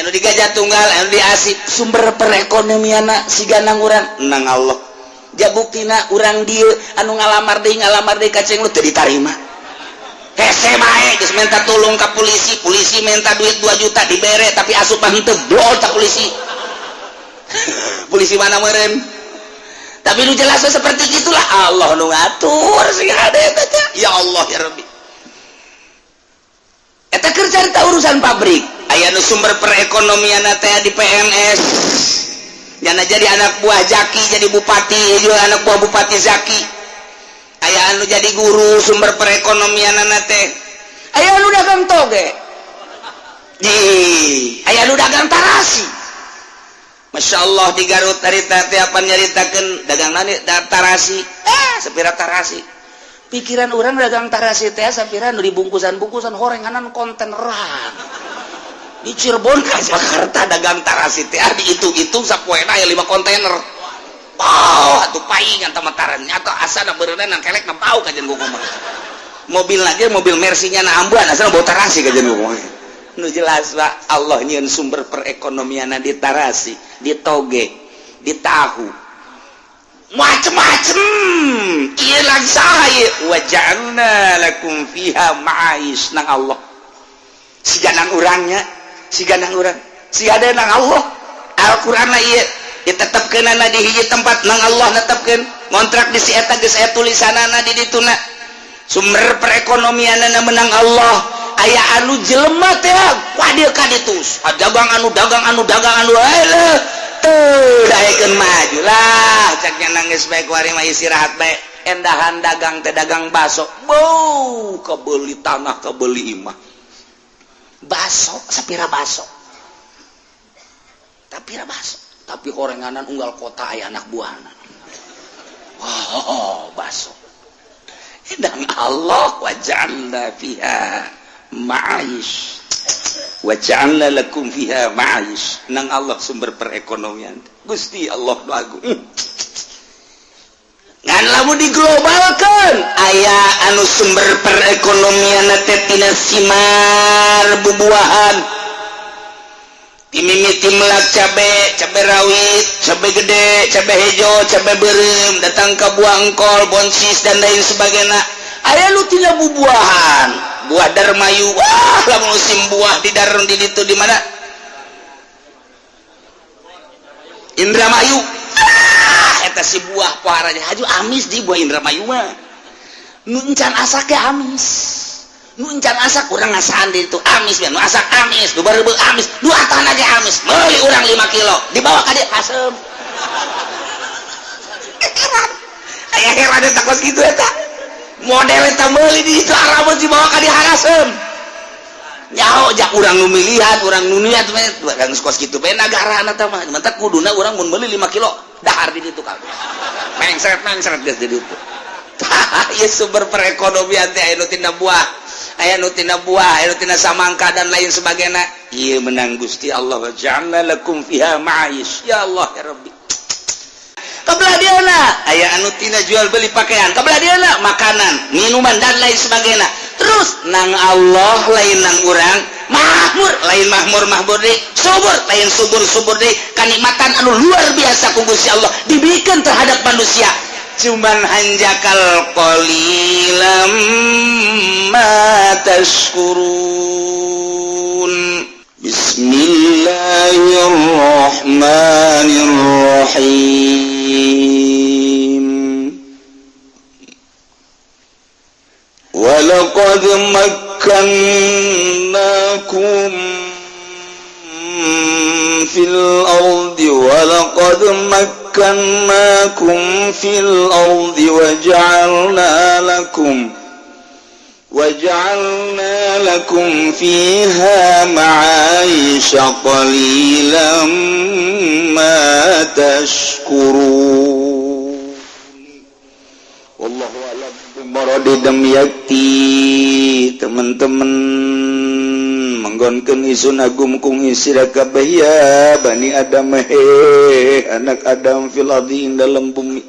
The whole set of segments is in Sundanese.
Anu di Gajah Tunggal, anu di Asip, sumber perekonomian siga nang urang nang Allah. Ja buktina urang dieu anu ngalamar deui kaceng lu teu ditarima. Hese bae geus minta tulung ka polisi, polisi minta duit 2 juta dibere, tapi asup mah henteu, blol tak polisi. Polisi mana meureun? Tapi nu jelas seperti itulah Allah nu ngatur sing hade eta teh. Ya Allah ya Rabbi. Eta keur carita urusan pabrik. Aya nu sumber perekonomian teh di PNS. Nyana jadi anak buah Zaki, jadi bupati juga anak buah Bupati Zaki. Aya anu jadi guru sumber perekonomian teh. Aya anu dagang toge. Di aya anu dagang tarasi. Masya Allah, di Garut harita teh apa nyaritakeun dagangan tarasi. Eh, sapira tarasi. Pikiran orang dagang tarasi teh sapira nu dibungkusan-bungkusan horenganan konteneran. Di Cirebon ke Jakarta dagang tarasi teh dihitung-hitung sapoena aya 5 kontainer. Oh, atuh paingan tamataran atau asana beureunan kelek na bau kajian kumaha. Mobil lagi mobil Mercy-nya na ambuan asana bau tarasi kajian kumaha. Nu jelas Pak, Allah nyieun sumber perekonomian di tarasi, di toge, di tahu. Macem-macem. Ieu lang saha ieu? Wa ja'alna lakum fiha ma'aish nang Allah. Siga nang urangnya, siga nang urang, siga ada nang Allah. Al-Qur'an lah ieu ditetepkeunana di hiji tempat nang Allah netepkeun ngontrak di si eta geus aya tulisanana di dituna. Sumber perekonomianana menang Allah. Aya anu jelema teh wah dia ka ditu dagang anu dagang anu dagang anu eleh teu daekeun maju lah caknya nangis bae kuari mah istirahat bae endahan dagang teh dagang baso bau kebeli tanah kebeli imah baso sapira baso tapi baso tapi horenganan unggal kota aya anak buahna. Oh, baso dan Allah wa ja'alna fiha ma'aish wa ja'alna lakum fiha ma'aish nang Allah sumber perekonomian. Gusti Allah nu agung. Ngan lamun diglobalkan aya anu sumber perekonomian teh tina simar bubuahan, timimiti melak cabe, cabe rawit, cabe gede, cabe hejo, cabe berem, datang ke buah engkol, boncis, dan lain sebagainya. Aya nu tina bubuahan, buah darmayu. Wah, lah musim buah di dar di ditu di mana Indramayu. Ah, eta si buah poharanya haju amis di buah Indramayu mah nu encan asak ge amis, nu encan asak urang ngasaan di itu amis, nu asak amis, nu bareubeuh amis, nu atana ge amis. Meuli urang 5 kilo dibawa ka dieu asem. Heran aya, heran eta kos kitu, eta model eta meuli di itu arabun dibawa ka dieu harasem. Nyaho jak urang nu milihan, urang nu niat mah kos kitu bae nagara eta mah. Mantak kuduna urang mun meuli 5 kilo dahar di ditu kabeh, mengsret mengsret geus di ditu. Tah, ieu sumber perekonomian teh aya nu tina buah, aya nu tina buah, aya nu tina samangka, dan lain sebagainya. Ieu menang Gusti Allah wa ja'alna lakum fiha ma'aish. Ya Allah ya Rabbi. Kebelah dieuna aya anu tina jual beli pakaian, kebelah dieuna makanan, minuman, dan lain sebagainya. Terus nang Allah, lain nang urang makmur, lain makmur makmur deui, subur lain subur subur deui. Kanikmatan anu luar biasa ku Gusti Allah diberikan terhadap manusia, cuman hanjakal qalilam ma tashkurun. Bismillahirrahmanirrahim. ولقد مكناكم في الأرض ولقد مكناكم في الأرض وجعلنا لكم فيها معايش قليلا ما تشكرون. والله أعلم بمراد yakti. Teman-teman, manggonkeun isun agung kung sira kabeh ya bani Adam, he anak Adam, fil ardi ing dalam bumi.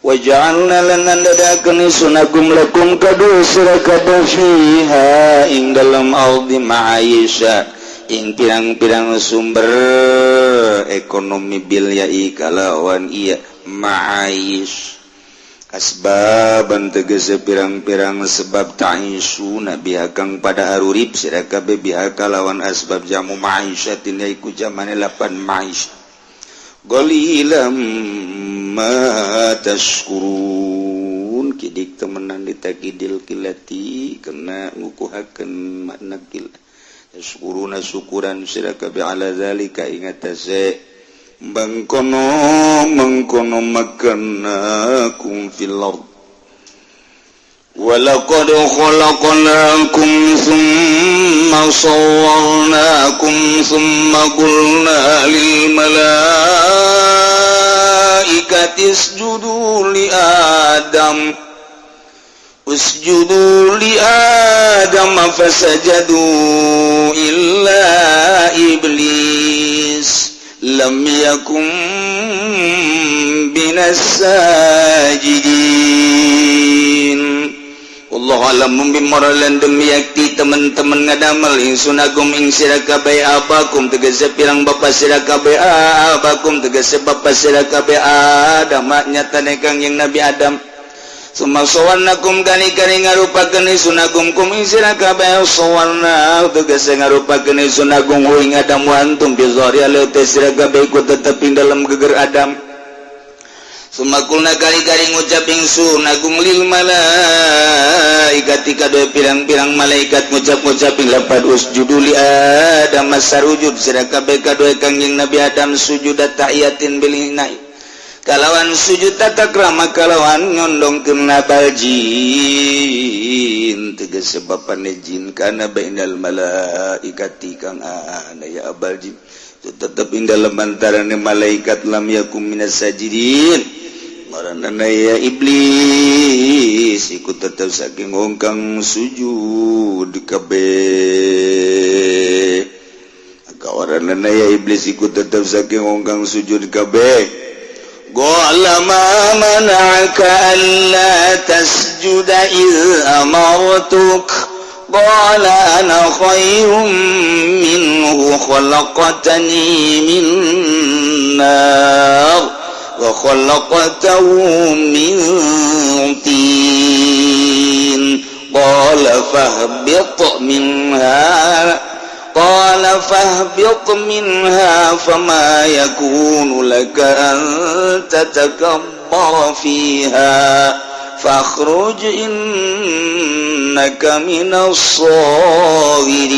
Waja'alna lan ndadakeun isun agung lakum kadu sira kabeh fiha ing dalam ardi ma'aisha. ing pirang-pirang sumber ekonomi bil yai kalawan iya ma'aish asbaban tegese pirang-pirang sebab ta'isuna biha kang pada arurip sira kabeh biha kalawan asbab jamu ma'isyatin yaiku jamane lapan ma'ish qalilam ma tashkurun kidik temenan ditakidil kilati kena ngukuhakeun makna kil tashkuruna syukuran sira kabeh ala zalika ingat tase mengkono mengkono makannakum fil ard walaqad khalaqnakum thumma sawwarnakum thumma qulna lil malaikati isjudu li adam usjudu li adam fasajadu illa iblis lam yakum minas sajidin. Wallahu alam bimaralan demi yakti teman-teman ngadamel ingsun agum ing sira kabeh abakum tegese pirang bapa sira kabeh abakum tegese bapa sira kabeh Adam nyatane kang yang Nabi Adam. Suma sawannakum kani-kani ngarupakeun ingsun agung kum ing sira kabeh sawanna tegese ngarupakeun ingsun agung ing Adam wa antum bi zahri alaihi sira kabeh iku tetep ing dalem geger Adam. Suma kulna kali-kali ngucap ingsun agung lil malaikati kadue pirang-pirang malaikat ngucap-ngucap ing lapad usjudu li Adam masarujud sira kabeh kadue kangjeng Nabi Adam sujud tahiyatin bil hinai kalawan sujud tata krama kalawan nyondong kena bal jin tegese bapane jin kana bainal malaikati kang ana ya abal jin tetep ing dalem antarane malaikat lam yakum minas sajidin maranana ya iblis iku tetep saking wong kang sujud kabeh kawaranana ya iblis iku tetep saking wong kang sujud kabeh. Qala ma mana'aka alla tasjuda idh amartuk qala ana khairum minhu khalaqtani min nar wa khalaqtahu min tin qala fahbit minha qala fahbit minha fama yakunu laka an tatakabbara fiha fakhruj innaka minas saghirin.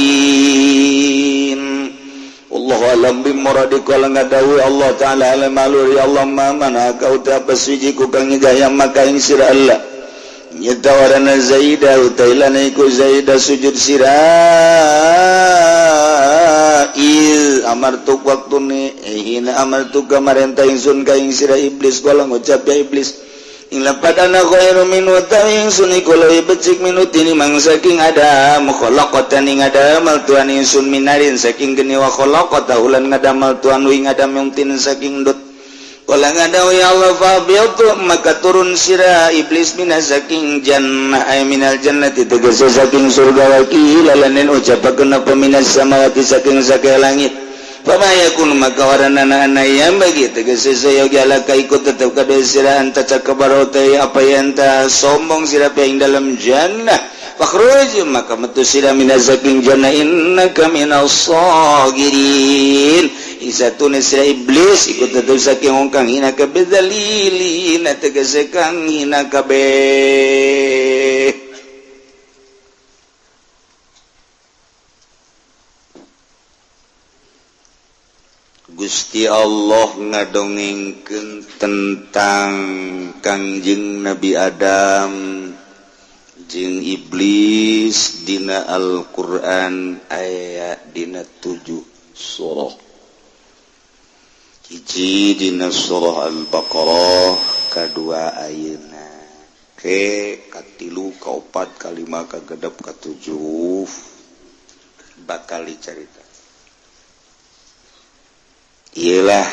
Wallahu alam bimuradi qala ngadawi Allah ta'ala alam aluri Allah ma manaka uta paswiji ku kang nyegah maka ing sira Allah nyatawarana Zaida utailana iku Zaida sujud sira il amartuk waktune hina amartuk kamarenta ingsun ka ing sira iblis kala ngucap ya iblis ing lapad ana khairu min wa ta ingsun iku leuwih becik minutini mang saking Adam khalaqatan ing Adam tuan ingsun minarin saking geni wa khalaqata ulan ngadamal tuan ing Adam yang tin saking dut kala ngadaw ya Allah fa'biyatu maka turun sira iblis minas saking jannah ay minal jannati tegese saking surga wakil lanen ucapakeun apa minas samawati saking sakai langit fama yakun maka waranana ana yang bagi tegese sayogi alaka ikut tetep kada sira anta cakabarote apa yang ta sombong sira ing dalam jannah fakhruj maka metu sira minas saking jannah innaka minas sagirin isatune sira iblis ikut tetep saking wong kang hina kabeh zalilina tegese kang hina kabeh. Gusti Allah ngadongengkeun tentang Kangjeng Nabi Adam jeung iblis dina Al-Qur'an aya dina 7 surah. Hiji dina surah Al-Baqarah, kadua ayeuna ke katilu kaopat kalima kagedep katujuh bakal dicarita. Ialah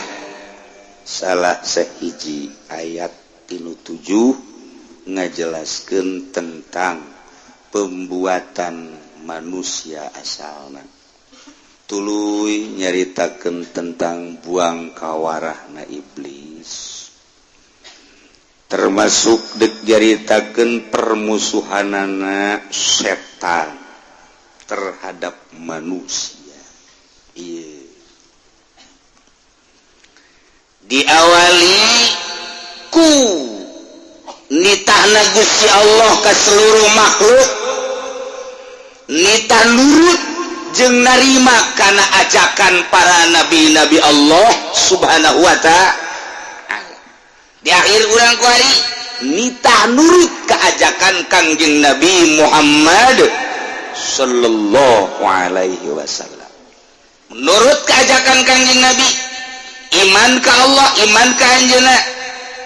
salah sahiji ayat tinu 7 ngajelaskeun tentang pembuatan manusia asalna. Tuluy nyaritakeun tentang buang kawarahna iblis, termasuk dek nyaritakeun permusuhanana setan terhadap manusia. Iya, diawali ku nitahna Gusti Allah ke seluruh makhluk, nitah nurut jeung narima kana ajakan para nabi-nabi Allah Subhanahu wa Ta'ala. Di akhir urang kuari nitah nurut keajakan Kangjeng Nabi Muhammad Sallallahu Alaihi Wasallam. Menurut keajakan Kangjeng Nabi, iman ke Allah, iman ke anjeunna,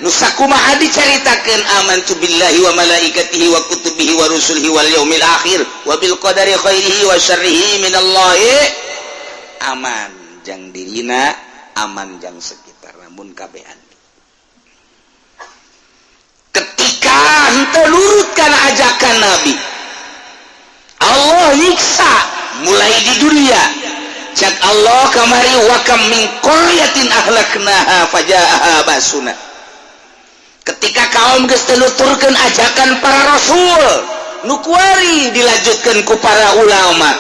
nu sakumaha dicaritakeun, amantu billahi wa malaikatihi wa kutubihi wa rusulihi wal yaumil akhir wa bil qadari khairihi wa syarrihi minallahi. Aman jang dirina, aman jang sekitar, namun kabehan ketika henteu nurut kana ajakan Nabi, Allah nyiksa mulai di dunia. Cak Allah kamari, wa kam min qaryatin ahlaknaha fajaaha basuna. Ketika kaum geus teu nuturkeun ajakan para rasul nu kuari dilanjutkeun ku para ulama,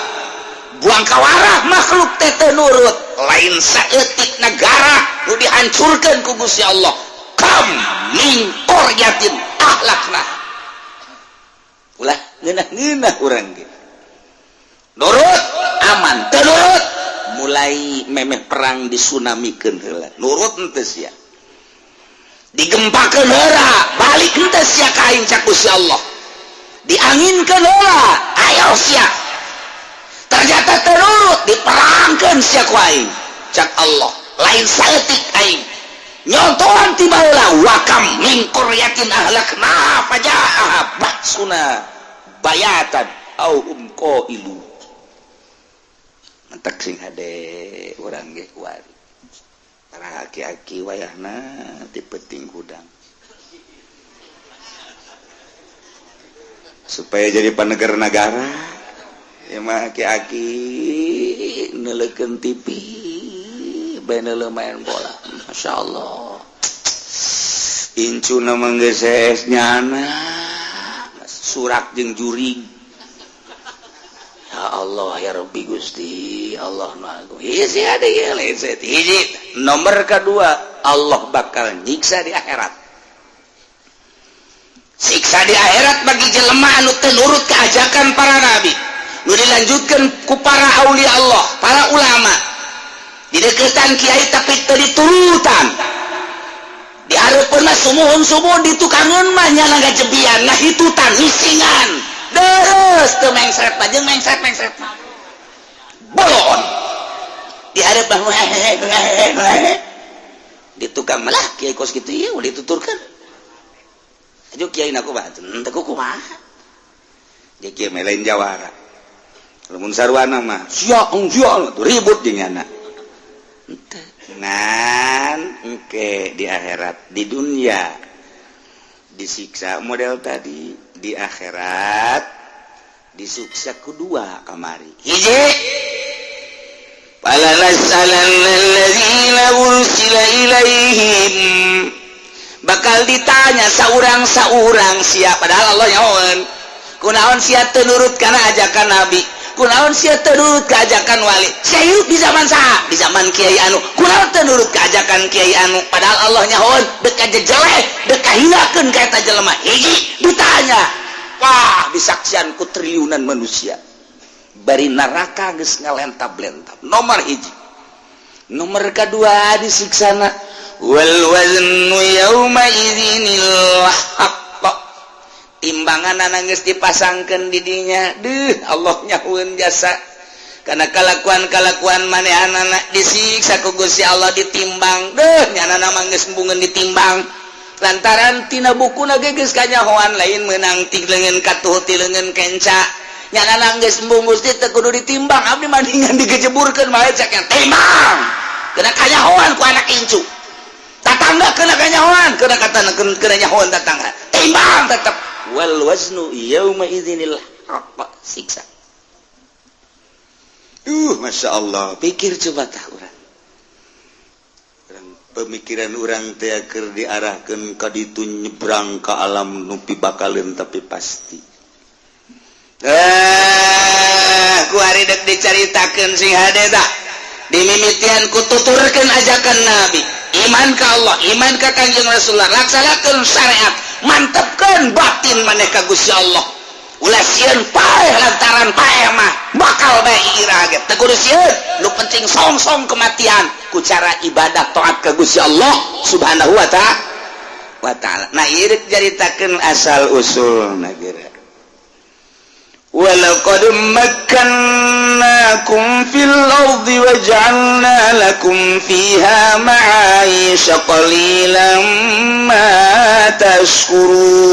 buang kawarah makhluk teh teu nurut, lain saeutik negara nu dihancurkeun ku Gusti Allah. Kam min qaryatin ahlakna, ulah ngeunah-ngeunah urang ge. Nurut aman, teu nurut mulai memeh perang disunamikeun heula. Nurut henteu sia? Digempakeun heula, balik henteu sia ka aing? Cak Gusti Allah. Dianginkeun heula, ayo sia. Ternyata teu nurut, diperangkeun sia ku aing, cak Allah. Lain saeutik aing nyontohan ti baheula, wa kam min qaryatin ahlakna fajaa ba'suna bayatan aw hum qailu. Mentak sing hade urang ge kuari, para aki-aki wayahna ti penting hudang supaya jadi paneger negara ya mah. Aki-aki neuleukeun TV bae, neuleuh main bola. Masya Allah, incuna mah geus nyana surak jeung jurig. Ya Allah, ya Rabbi, Gusti Allah nu agung. Hiji ada ieu lain hiji. Nomor kedua, Allah bakal nyiksa di akhirat. Siksa di akhirat bagi jelema anu teu nurut keajakan para nabi nu dilanjutkan ku para aulia Allah, para ulama. Dideketan kiai tapi teu diturutan, dihareupeun mah sumuhun sumuhun, di tukangeun mah nyana gajebian, ngahitutan, ngisingan deres, teu mengsret mah jeung mengsret mengsret bolon. Dihareup mah di tukang malah kiai kos kitu ieu udah dituturkeun. Ayo kiai na kumaha teu kumaha dia kiai mah lain jawara. Lamun sarwana mah sia sia tuh ribut jeung nyana. Ngan engke di akhirat, di dunia disiksa model tadi, di akhirat disiksa kedua kamari. Hiji, fala nas'alanna alladzina ursila ilaihim, bakal ditanya saurang-saurang sia. Padahal Allah nyahoeun, kunaon sia teu nurut kana ajakan nabi, kunaon sia teu nurut ka ajakan wali, sia hirup di zaman saha, di zaman kiai anu, kunaon teu nurut ka ajakan kiai anu? Padahal Allah nyahoeun dek jelek, dek kahinakeun ka eta jelema. Hiji, ditanya, wah, disaksian ku triliunan manusia, bari neraka geus ngalentab-lentab. Nomor hiji. Nomor kedua, disiksana wal waznu yauma idzinil haqq. Timbangan geus dipasangkeun di dinya. Deuh, Allah nyahueun jasa karena kalakuan-kalakuan manehanana disiksa ku Gusti Allah, ditimbang. Deuh, nyanana mah geus embungeun ditimbang lantaran tina bukuna ge geus kanyahoan, lain meunang ti leungeun katuh, ti leungeun kenca. Nyanana geus embung, Gusti, teu kudu ditimbang, abdi mandingan digejeburkeun bae. Cek timbang, kena kanyahoan ku anak incu tatangga, kena kanyahoan, kena kata kena nyahoan tetangga, timbang tetep. Wal waznu yauma idzinil haqq, siksa. Masya Allah, pikir coba tah urang. Pemikiran urang teh keur diarahkeun ka ditu, nyebrang ka alam nu pibakaleun, tapi pasti eh ku ari dek dicaritakeun sing hade tah. Dimimitian ku tuturkeun ajakan Nabi, iman ka Allah, iman ka Kanjeng Rasulullah, laksanakeun syariat, mantepkeun batin maneh ka Gusti Allah. Ulah sieun paeh, lantaran paeh mah bakal bae ira ge teu kudu sieun. Nu penting song-song kematian ku cara ibadah taat ka Gusti Allah Subhanahu wa ta'ala. Nah, ieu rek caritakeun asal usul geura. ولقد مكناكم في الأرض وجعلنا لكم فيها معايش قليلا ما تشكرون.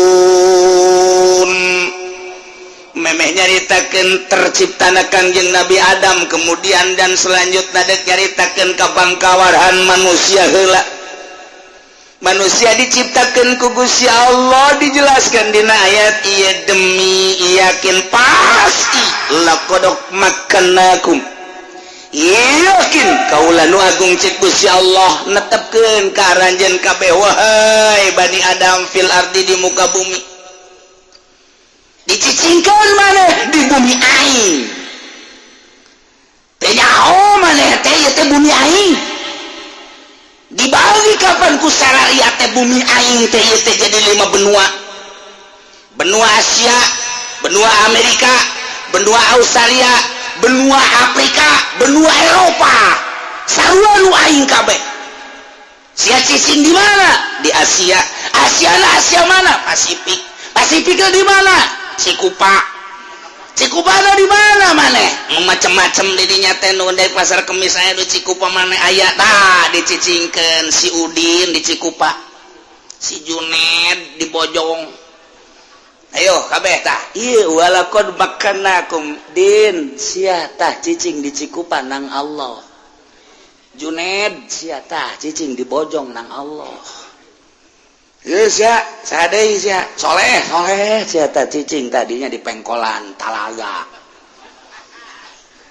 Memeh nyaritakeun terciptana Kangjeng Nabi Adam, kemudian dan selanjutnya dek nyaritakeun kabangkawaran manusia heula. Manusia diciptakan ku Gusti Allah, dijelaskan dina ayat ieu, demi yakin pasti. Laqad makkannakum, yakin kaula nu agung, cek Gusti Allah, netepkeun ka aranjeun kabeh, wahai Bani Adam, fil ardi, di muka bumi. Dicicingkeun maneh di bumi aing teh, nyaho maneh teh ieu teh bumi aing. Dibagi kapan ku sararia teh bumi aing teh ieu teh jadi lima benua: benua Asia, benua Amerika, benua Australia, benua Afrika, benua Eropa. Sarua nu aing kabeh. Sia cicing di mana? Di Asia. Asia lah, Asia mana? Pasifik. Pasifik di mana? Cikupa. Cikupa di mana maneh? Macem-macem didinya teh nu dari Pasar Kemis aya di Cikupa maneh aya. Tah, dicicingkeun si Udin di Cikupa, si Juned di Bojong. Ayo kabeh tah ieu. Walaqad makkannakum, din sia tah cicing di Cikupa nang Allah, Juned sia tah cicing di Bojong nang Allah. Ieu sia saha deui? Sia Soleh, Soleh sia tah cicing tadinya di Pengkolan Talaga.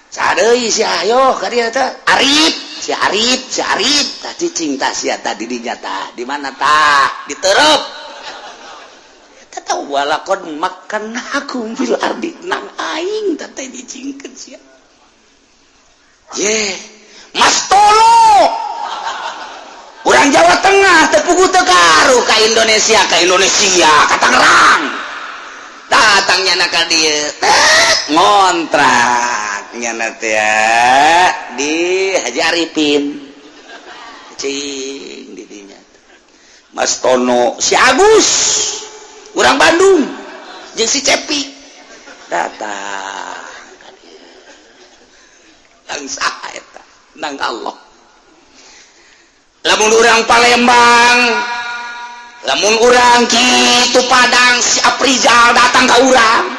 Saha deui sia? Ayo ka dieu teh. Arif si Arif, si Arif tah cicing tah sia tah di dinya tah. Di mana tah? Di Terep. Tah, walaqad makkannakum fil ardi, nang aing tah teh dicingkeun sia. Ye Mas Tono urang Jawa Tengah teu puguh teu karuh ka Indonesia, ka Indonesia, ka Tangerang. Datangnya na ka dieu, ngontrak nyana teh di Haji Arifin, cing di dinya Mas Tono. Si Agus urang Bandung jeung si Cepi datang bangsa eta nang Allah. Lamun urang Palembang, lamun urang kitu Padang, si Aprizal datang ke urang,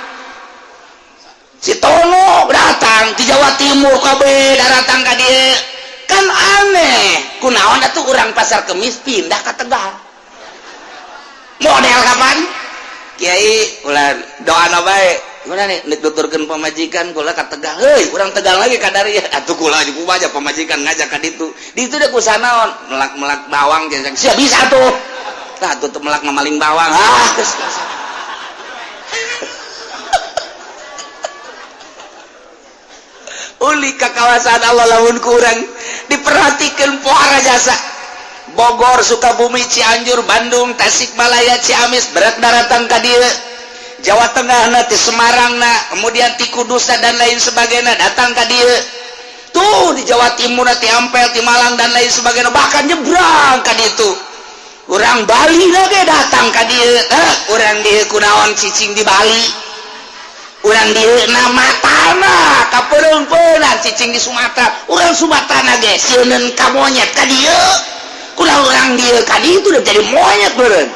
si Tono datang di Jawa Timur, kabeh datang ka dieu. Kan aneh, kunaon atuh urang Pasar Kemis pindah ke Tegal? Model kapan Kiai ulah doa bae gimana nih, nek tuturkeun pamajikan kula ka Tegal, heuy urang Tegal lagi kadari atuh kula juga aja pamajikan ngajak ka ditu. Di itu deh kusanaon melak-melak bawang jeung sia bisa tuh tah tuh melak mamaling bawang. Ah, geus. Uli ka kawasan Allah, lamun kurang diperhatikan pohara jasa Bogor, Sukabumi, Cianjur, Bandung, Tasikmalaya, Ciamis berat daratan ka dieu. Jawa Tengah na, di Semarang na, kemudian di Kudus dan lain sebagainya datang ka dieu tuh. Di Jawa Timur na, di Ampel, di Malang dan lain sebagainya, bahkan nyebrang ka ditu. Orang Bali lagi datang ka dieu. Eh, urang dieu kunaon cicing di Bali? Urang dieu nama tanah kapeung-peungan cicing di Sumatera. Urang Sumatera ge sieuneun ka monyet ka dieu. Kunaon urang dieu ka ditu udah jadi monyet beureun?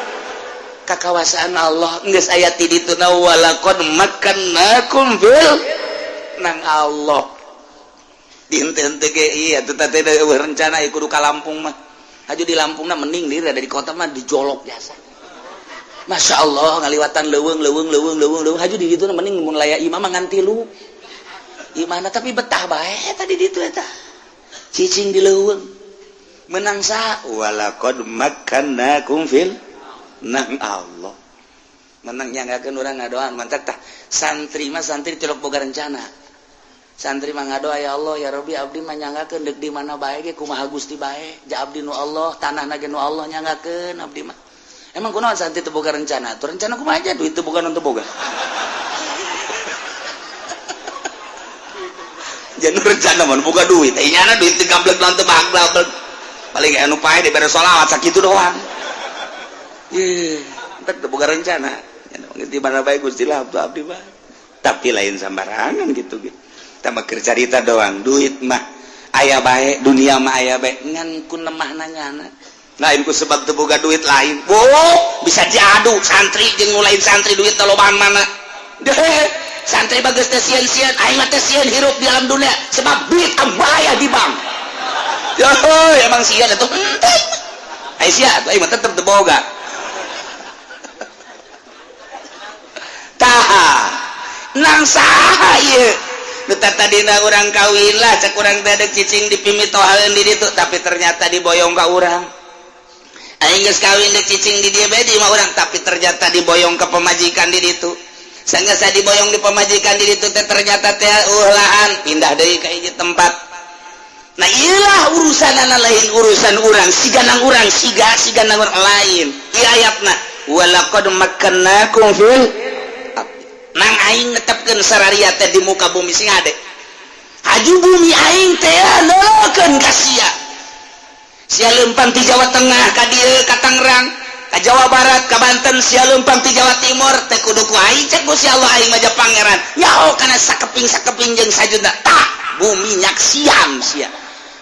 Kakawasaan Allah geus aya ti ditu na. Walaqad makkannakum fil nang Allah di hente ge iya teu teh rencana kudu ka Lampung mah. Haju di Lampung na mending diri ada di kota mah dijolok jasa. Masya Allah, ngaliwatan leuweung leuweung leuweung leuweung leuweung. Haju di ditu mending mun laya imah mah ngan tilu. Imahna, tapi betah bae tadi di ditu eta. Cicing di leuweung. Menang sa walaqad makkannakum fil nang Allah. Menang nyanggakeun urang ngadoan mantak tah santri mah, santri tilok boga rencana. Santri mah ngadoa, "Ya Allah, ya Rabbi, abdi mah nyanggakeun deuk di mana bae ge kumaha Gusti bae. Ja abdi nu Allah, tanahna ge nu Allah, nyanggakeun abdi mah." Emang kunaon santri teu boga rencana? Tuh rencana kumaha aja, duit teu boga, teu boga. Jangan rencana mah boga duit. Eh, nyana duit teu gablek lawan teu baglek. Paling anu pae dibere sholawat sakitu doang. Ye, entek teu boga rencana. Di mana bae Gusti lah abdi mah. Tapi lain sambarangan gitu gitu. Tambah keur carita doang, duit mah aya bae, dunia mah aya bae, ngan ku lemahna nyana. Lain ku sebab teu boga duit lain. Bo, bisa diadu santri jeung nu lain santri, duit lobaan mana. Deh, santri bagus teh sieun-sieun, aing mah teh sieun hirup di alam dunia sebab duit ambaya di bank. Yo, emang sieun atuh henteu. Ai sia atuh, aing mah tetep teu boga. Tah, nang saha ieu? Nu tadina urang kawin lah, cek urang teh deuk cicing di pimitohaeun di ditu, tapi ternyata diboyong ka urang. Aing geus kawin deuk cicing di dieu bae di imah urang, tapi ternyata diboyong ke pemajikan di ditu. Sanggeus diboyong di pemajikan di ditu teh ternyata teh lahan pindah deui ka hiji tempat. Nah, iyalah urusanana lain urusan urang, siga nang urang, siga siga nang urang lain. Ieu ayatna walaqad makkannakum fil nang aing netepkeun sararia teh di muka bumi sing ade. Haju bumi aing teh leukeun ka sia. Sia leumpang ti Jawa Tengah ka dieu ka Tangerang, ka Jawa Barat, ka Banten, sia leumpang ti Jawa Timur teh kudu ku aing, cek Gusti Allah, aing mah pangeran. Nyaho kana sakeping-sakeping jeung sajudna. Tah, bumi nyaksian sia.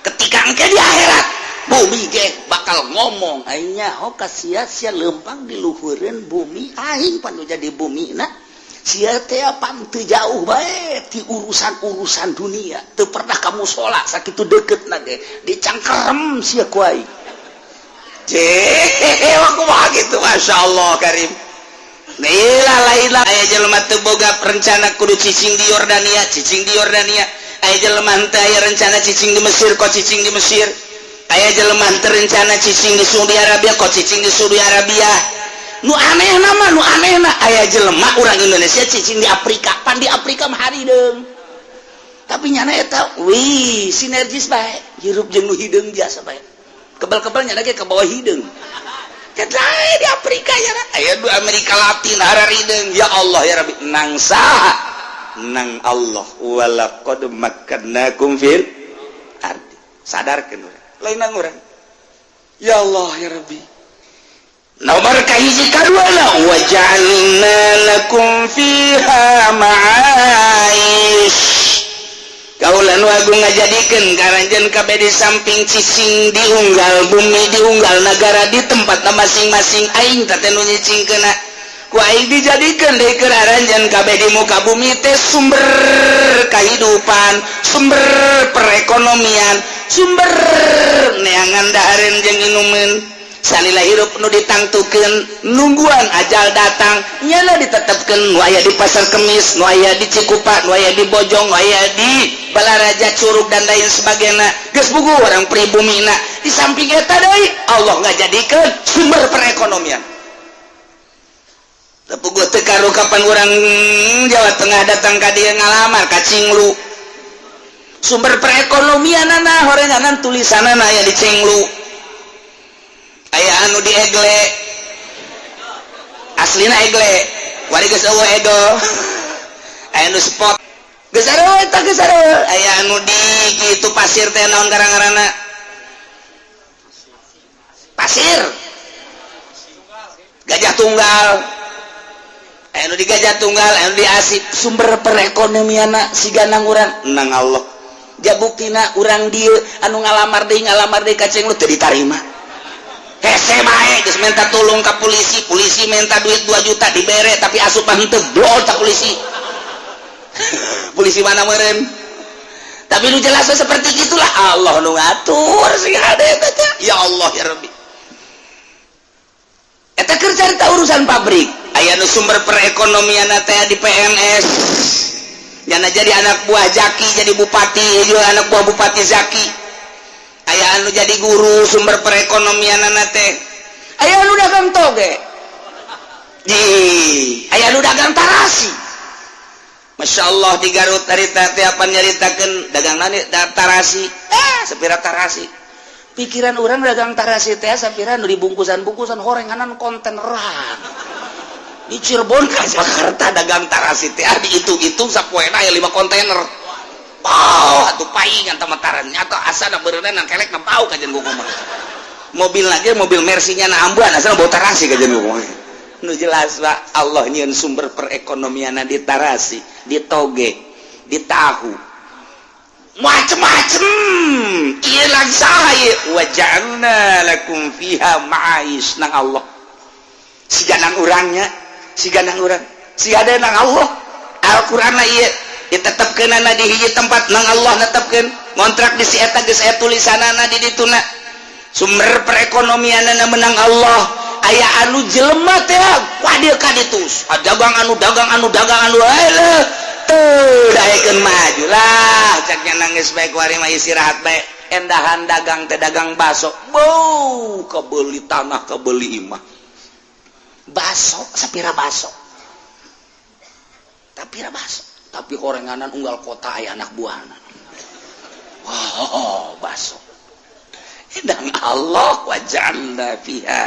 Ketika engke di akhirat bumi ge bakal ngomong, aing nyaho ka sia, sia leumpang di luhureun bumi aing, pan nu jadi bumi na. Sia teh pan teu jauh bae ti urusan-urusan dunia, teu pernah ka musola sakitu deket na ge dicangkerem sia ku aing. Ceh, aku mah gitu, Masya Allah Karim. Lah lain lah, aya jelema teu boga rencana kudu cicing di Yordania, cicing di Yordania. Aya jelema teu aya rencana cicing di Mesir, kok cicing di Mesir. Aya jelema teu rencana cicing di Saudi Arabia, kok cicing di Saudi Arabia. Nu aneh nama, nu anehna aya jelema urang Indonesia cicing di Afrika, pan di Afrika mah harideung. Tapi nyana eta wih sinergis bae, hirup jeung nu hideung biasa bae. Kebal-kebal nyana ge ka bawah hideung. Kedai di Afrika ya, aya du Amerika Latin harideung. Ya Allah ya Rabbi, nang saha? Nang Allah walaqad makkannakum fil ardi. Sadarkeun urang. Lain nang urang. Ya Allah ya Rabbi. Nomor kahiji kadua waja'alna lakum fiha ma'aish. Kaulan wagu ngajadikeun karanjeun kabeh di samping cicing di unggal bumi, di unggal negara, di tempat masing-masing, aing teh nu nyicingkeuna ku aing dijadikeun deui keur aranjeun kabeh di muka bumi teh sumber kehidupan, sumber perekonomian, sumber neangan dahareun jeung inumeun. Salila hirup nu ditangtukeun nungguan ajal datang, nyana ditetepkeun nu aya di Pasar Kemis, nu aya di Cikupa, nu aya di Bojong, nu aya di Balaraja, Curug, dan lain sebagainya. Geus bugu orang pribumina. Di samping eta deui Allah ngajadikeun sumber perekonomian. Teu puguh teu karu kapan urang Jawa Tengah datang ka dieu ngalamar ka Cinglu. Sumber perekonomianana horenganan tulisanana aya di Cinglu, aya anu di Egle, aslina Egle wari geus eueuh Ego, aya anu spot geus eueuh eta, geus eueuh, aya anu di kitu pasir teh naon garang-garana pasir Gajah Tunggal, aya anu di Gajah Tunggal, aya anu di Asip. Sumber perekonomianna siga nang urang nang Allah. Jabuktina urang dieu anu ngalamar deui ka Cenglu teu ditarima. Hese bae geus minta tulung ka polisi, polisi minta duit 2 juta dibere, tapi asup mah henteu, blol tak polisi. Polisi mana meureun? Tapi nu jelas seperti itulah Allah nu ngatur sing hade eta teh. Ya Allah ya Rabbi. Eta keur carita urusan pabrik. Aya nu sumber perekonomian teh di PNS. Nyana jadi anak buah Zaki, jadi bupati juga, anak buah Bupati Zaki. Aya anu jadi guru, sumber perekonomian teh. Aya anu dagang toge di, aya anu dagang tarasi. Masya Allah, di Garut harita teh apa nyaritakeun dagang nani tarasi, sapira tarasi. Pikiran orang dagang tarasi teh sapira nu dibungkusan-bungkusan horenganan konteneran. Di Cirebon ke Jakarta dagang tarasi teh dihitung-hitung sapoena aya 5 kontainer. Oh, atuh paingan tamataran atau asana beureunan kelek na bau kajian kumaha. Mobil lagi mobil Mercy-nya na ambuan, asal bau tarasi kajian kumaha. Nu jelas, Pak, Allah nyieun sumber perekonomian di tarasi, di toge, di tahu, macem-macem. Ieu lagi saha ieu? Wa ja'alna lakum fiha ma'aish nang Allah. Siga nang urangnya, siga nang urang, siga ada nang Allah. Al-Qur'an lah ieu ditetepkeunana di hiji tempat, nang Allah netepkeun ngontrak di si eta geus aya tulisanana di dituna. Sumber perekonomianana menang Allah. Aya anu jelema teh wah ka ditu dagang, anu dagang, anu dagang, anu alah teu daekeun maju lah. Caknya nangis bae, kuari mah istirahat bae. Endahan dagang teh dagang baso, bau kebeli tanah, kebeli imah. Baso sapira, baso tapi baso, tapi horenganan unggal kota aya anak buahna. Wow, baso. Dan Allah waja'alna fiha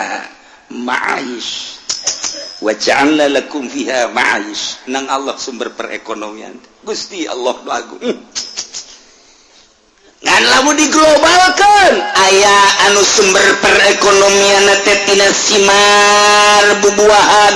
ma'aish, waja'alna lakum fiha ma'aish nang Allah. Sumber perekonomian Gusti Allah nu agung. Ngan lamun diglobalkan, aya anu sumber perekonomian teh tina simar bubuahan,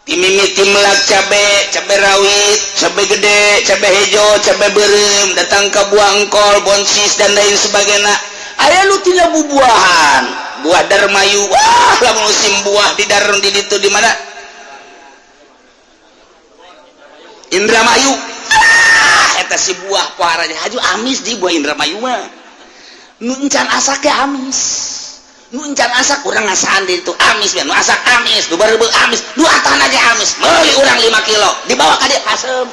timimiti melak cabe, cabe rawit, cabe gede, cabe hejo, cabe berem, datang ke buah engkol, bonsis, dan lain sebagainya. Aya nu tina bubuahan, buah darmayu. Wah, lamun musim buah di darun di ditu, di mana, Indramayu. Ah, eta si buah poharanya haju amis. Di buah Indramayu mah nu encan asak ge amis, nu encan asak urang ngasaan di itu amis. Nu asak amis, nu bareubeuh amis, nu atahna ge amis. Meuli urang 5 kilo, dibawa ka dieu asem.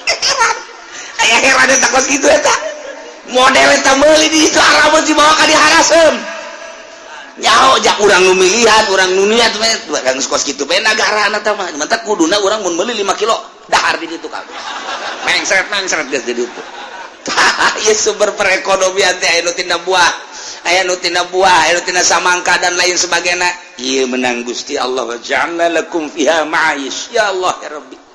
Heran, aya heran eta kos kitu. Eta model eta meuli di itu arabeun, dibawa ka dieu harasem. Nyaho jak urang nu milihan, urang nu niat kan kos kitu bae nagara eta mah. Mantak kuduna urang mun meuli 5 kilo dahar di ditu kabeh, mengsret mengsret geus di ditu. Tah, ieu sumber perekonomian teh aya nu tina buah, aya nu tina buah, aya nu tina samangka, dan lain sebagainya. Ieu menang Gusti Allah, ja'alna lakum fiha ma'aish. Ya Allah, ya Rabbi.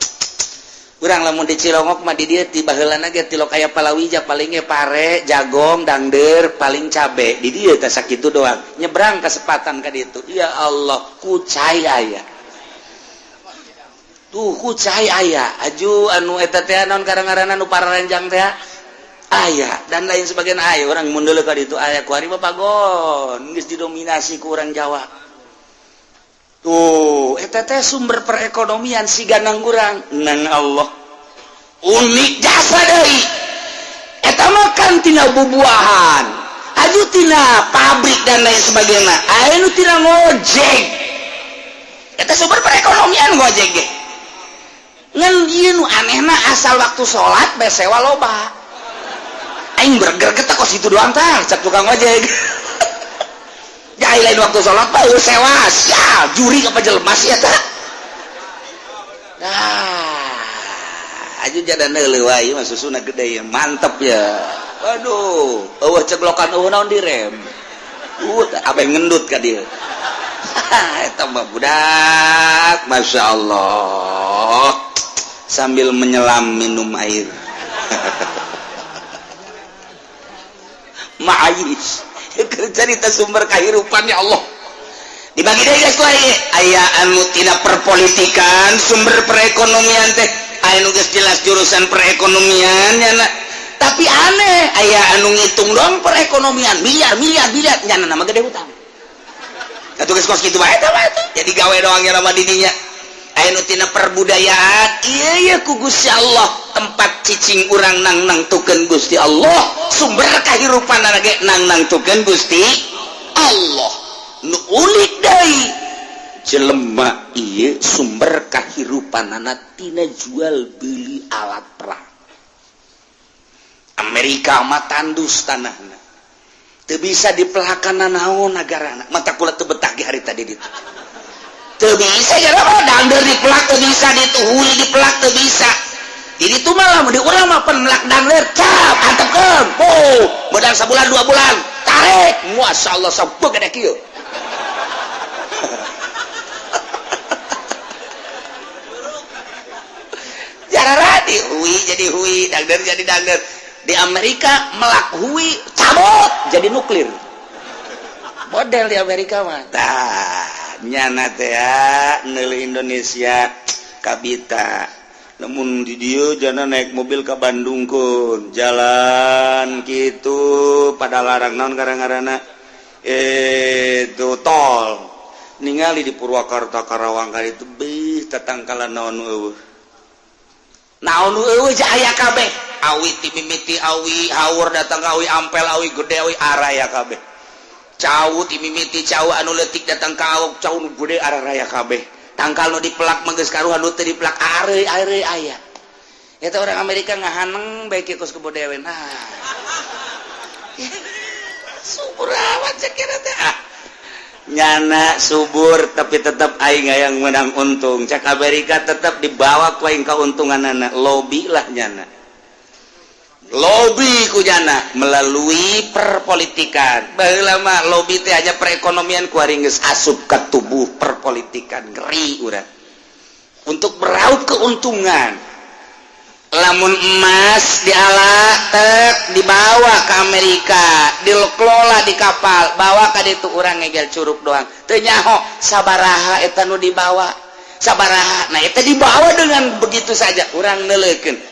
Urang lamun di Cilongok mah di dieu ti baheulana ge tilok aya palawija, paling ge pare, jagong, dangder, paling cabe. Di dieu teh sakitu doang. Nyebrang kesempatan ka ditu. Ya Allah, kucai aya. Tuh, kucai aya. Aju anu eta teh naon karang-ngaranna nu pararanjang teh aya, dan lain sebagainya aya. Urang mun deuleu ka ditu aya. Kuari mah pagon geus didominasi ku urang Jawa. Tuh, eta teh sumber perekonomian siga nang urang nang Allah. Unik jasa deui. Eta mah kan tina bubuahan. Aju tina pabrik dan lain sebagainya. Aya nu tina ngojek. Eta sumber perekonomian ngojek ge. Ngan ieu nu anehna, asal waktu salat bae sewa loba. Aing berger kos itu doang tah, cak tukang ojek. Jai lain waktu sholat mah eueuh sewa, sia juri apa jelema sih eta. Nah, aju jadana leuwih wae mah susuna gede ya, mantep ya. Waduh, eueuh ceglokan, eueuh naon direm. Abeh ngendut ka dieu. Eta mah budak, Masya Allah. Sambil menyelam minum air. Ma'ayis cerita sumber kehidupan, ya Allah. Dibagi deh, guys. Aya anu tina perpolitikan sumber perekonomian teh, aya nu geus jelas jurusan perekonomian ya nak. Tapi aneh, aya anu ngitung dong perekonomian miliar miliar miliar, nyana nama gede hutang. Atuh geus kos kitu bae eta mah, jadi gawe doang nya nama didinya. Aya nu tina perbudayaan. Iya iya, ku Gusti Allah tempat cicing urang nang nangtukeun Gusti Allah, sumber kehidupan ge nang nangtukeun Gusti Allah. Nu unik deui Jelema ieu sumber kahirupanana tina jual beli alat perang. Amerika mah tandus tanahna, teu bisa dipelakan naon nagarana. Mata kula teu betah ge hari tadi ditu, teu bisa ya. Dangder dipelak teu bisa, dituhui dipelak teu bisa. Jadi itu malah di urang mah melak dangder cap antepkeun, oh, modal sabulan 2 bulan tarik, masya Allah, sabuk gede kieu. Jarara di hui jadi hui, dangder jadi dangder. Di Amerika melak hui, cabut, jadi nuklir model di Amerika mah. Tah, nyana teh ya neuli Indonesia kabita. Namun di dieu jana naik mobil ke Bandung kun jalan gitu pada larang naon karang-karana itu tol. Ningali di Purwakarta, Karawang kali itu, beuh, tatangkalan naon eueuh, naon eueuh, aya kabeh. Awi ti mimiti awi haur datang ka awi ampel, awi gede, awi araya kabeh. Cau ti mimiti cau anu leutik datang ka awok cau nu gede, araya kabeh. Tangkal nu dipelak mah geus karuhan, nu teu dipelak areuy areuy aya. Eta orang Amerika ngahaneng bae kieu kos kebo dewe. Nah, subur amat cek kira teh. Ah, nyana subur, tapi tetap aing yang menang untung. Cek Amerika tetap dibawa ku aing keuntungan anak. Lobby lah nyana, lobby ku nyana melalui perpolitikan. Baheula mah lobby teh hanya perekonomian, ku ari geus asup ke tubuh perpolitikan. Ngeri urang untuk meraup keuntungan. Lamun emas diala tek dibawa ke Amerika, dikelola di kapal, bawa ka ditu, urang ngegel curug doang, teu nyaho sabaraha eta nu dibawa, sabaraha. Nah, eta dibawa dengan begitu saja, urang neuleukeun.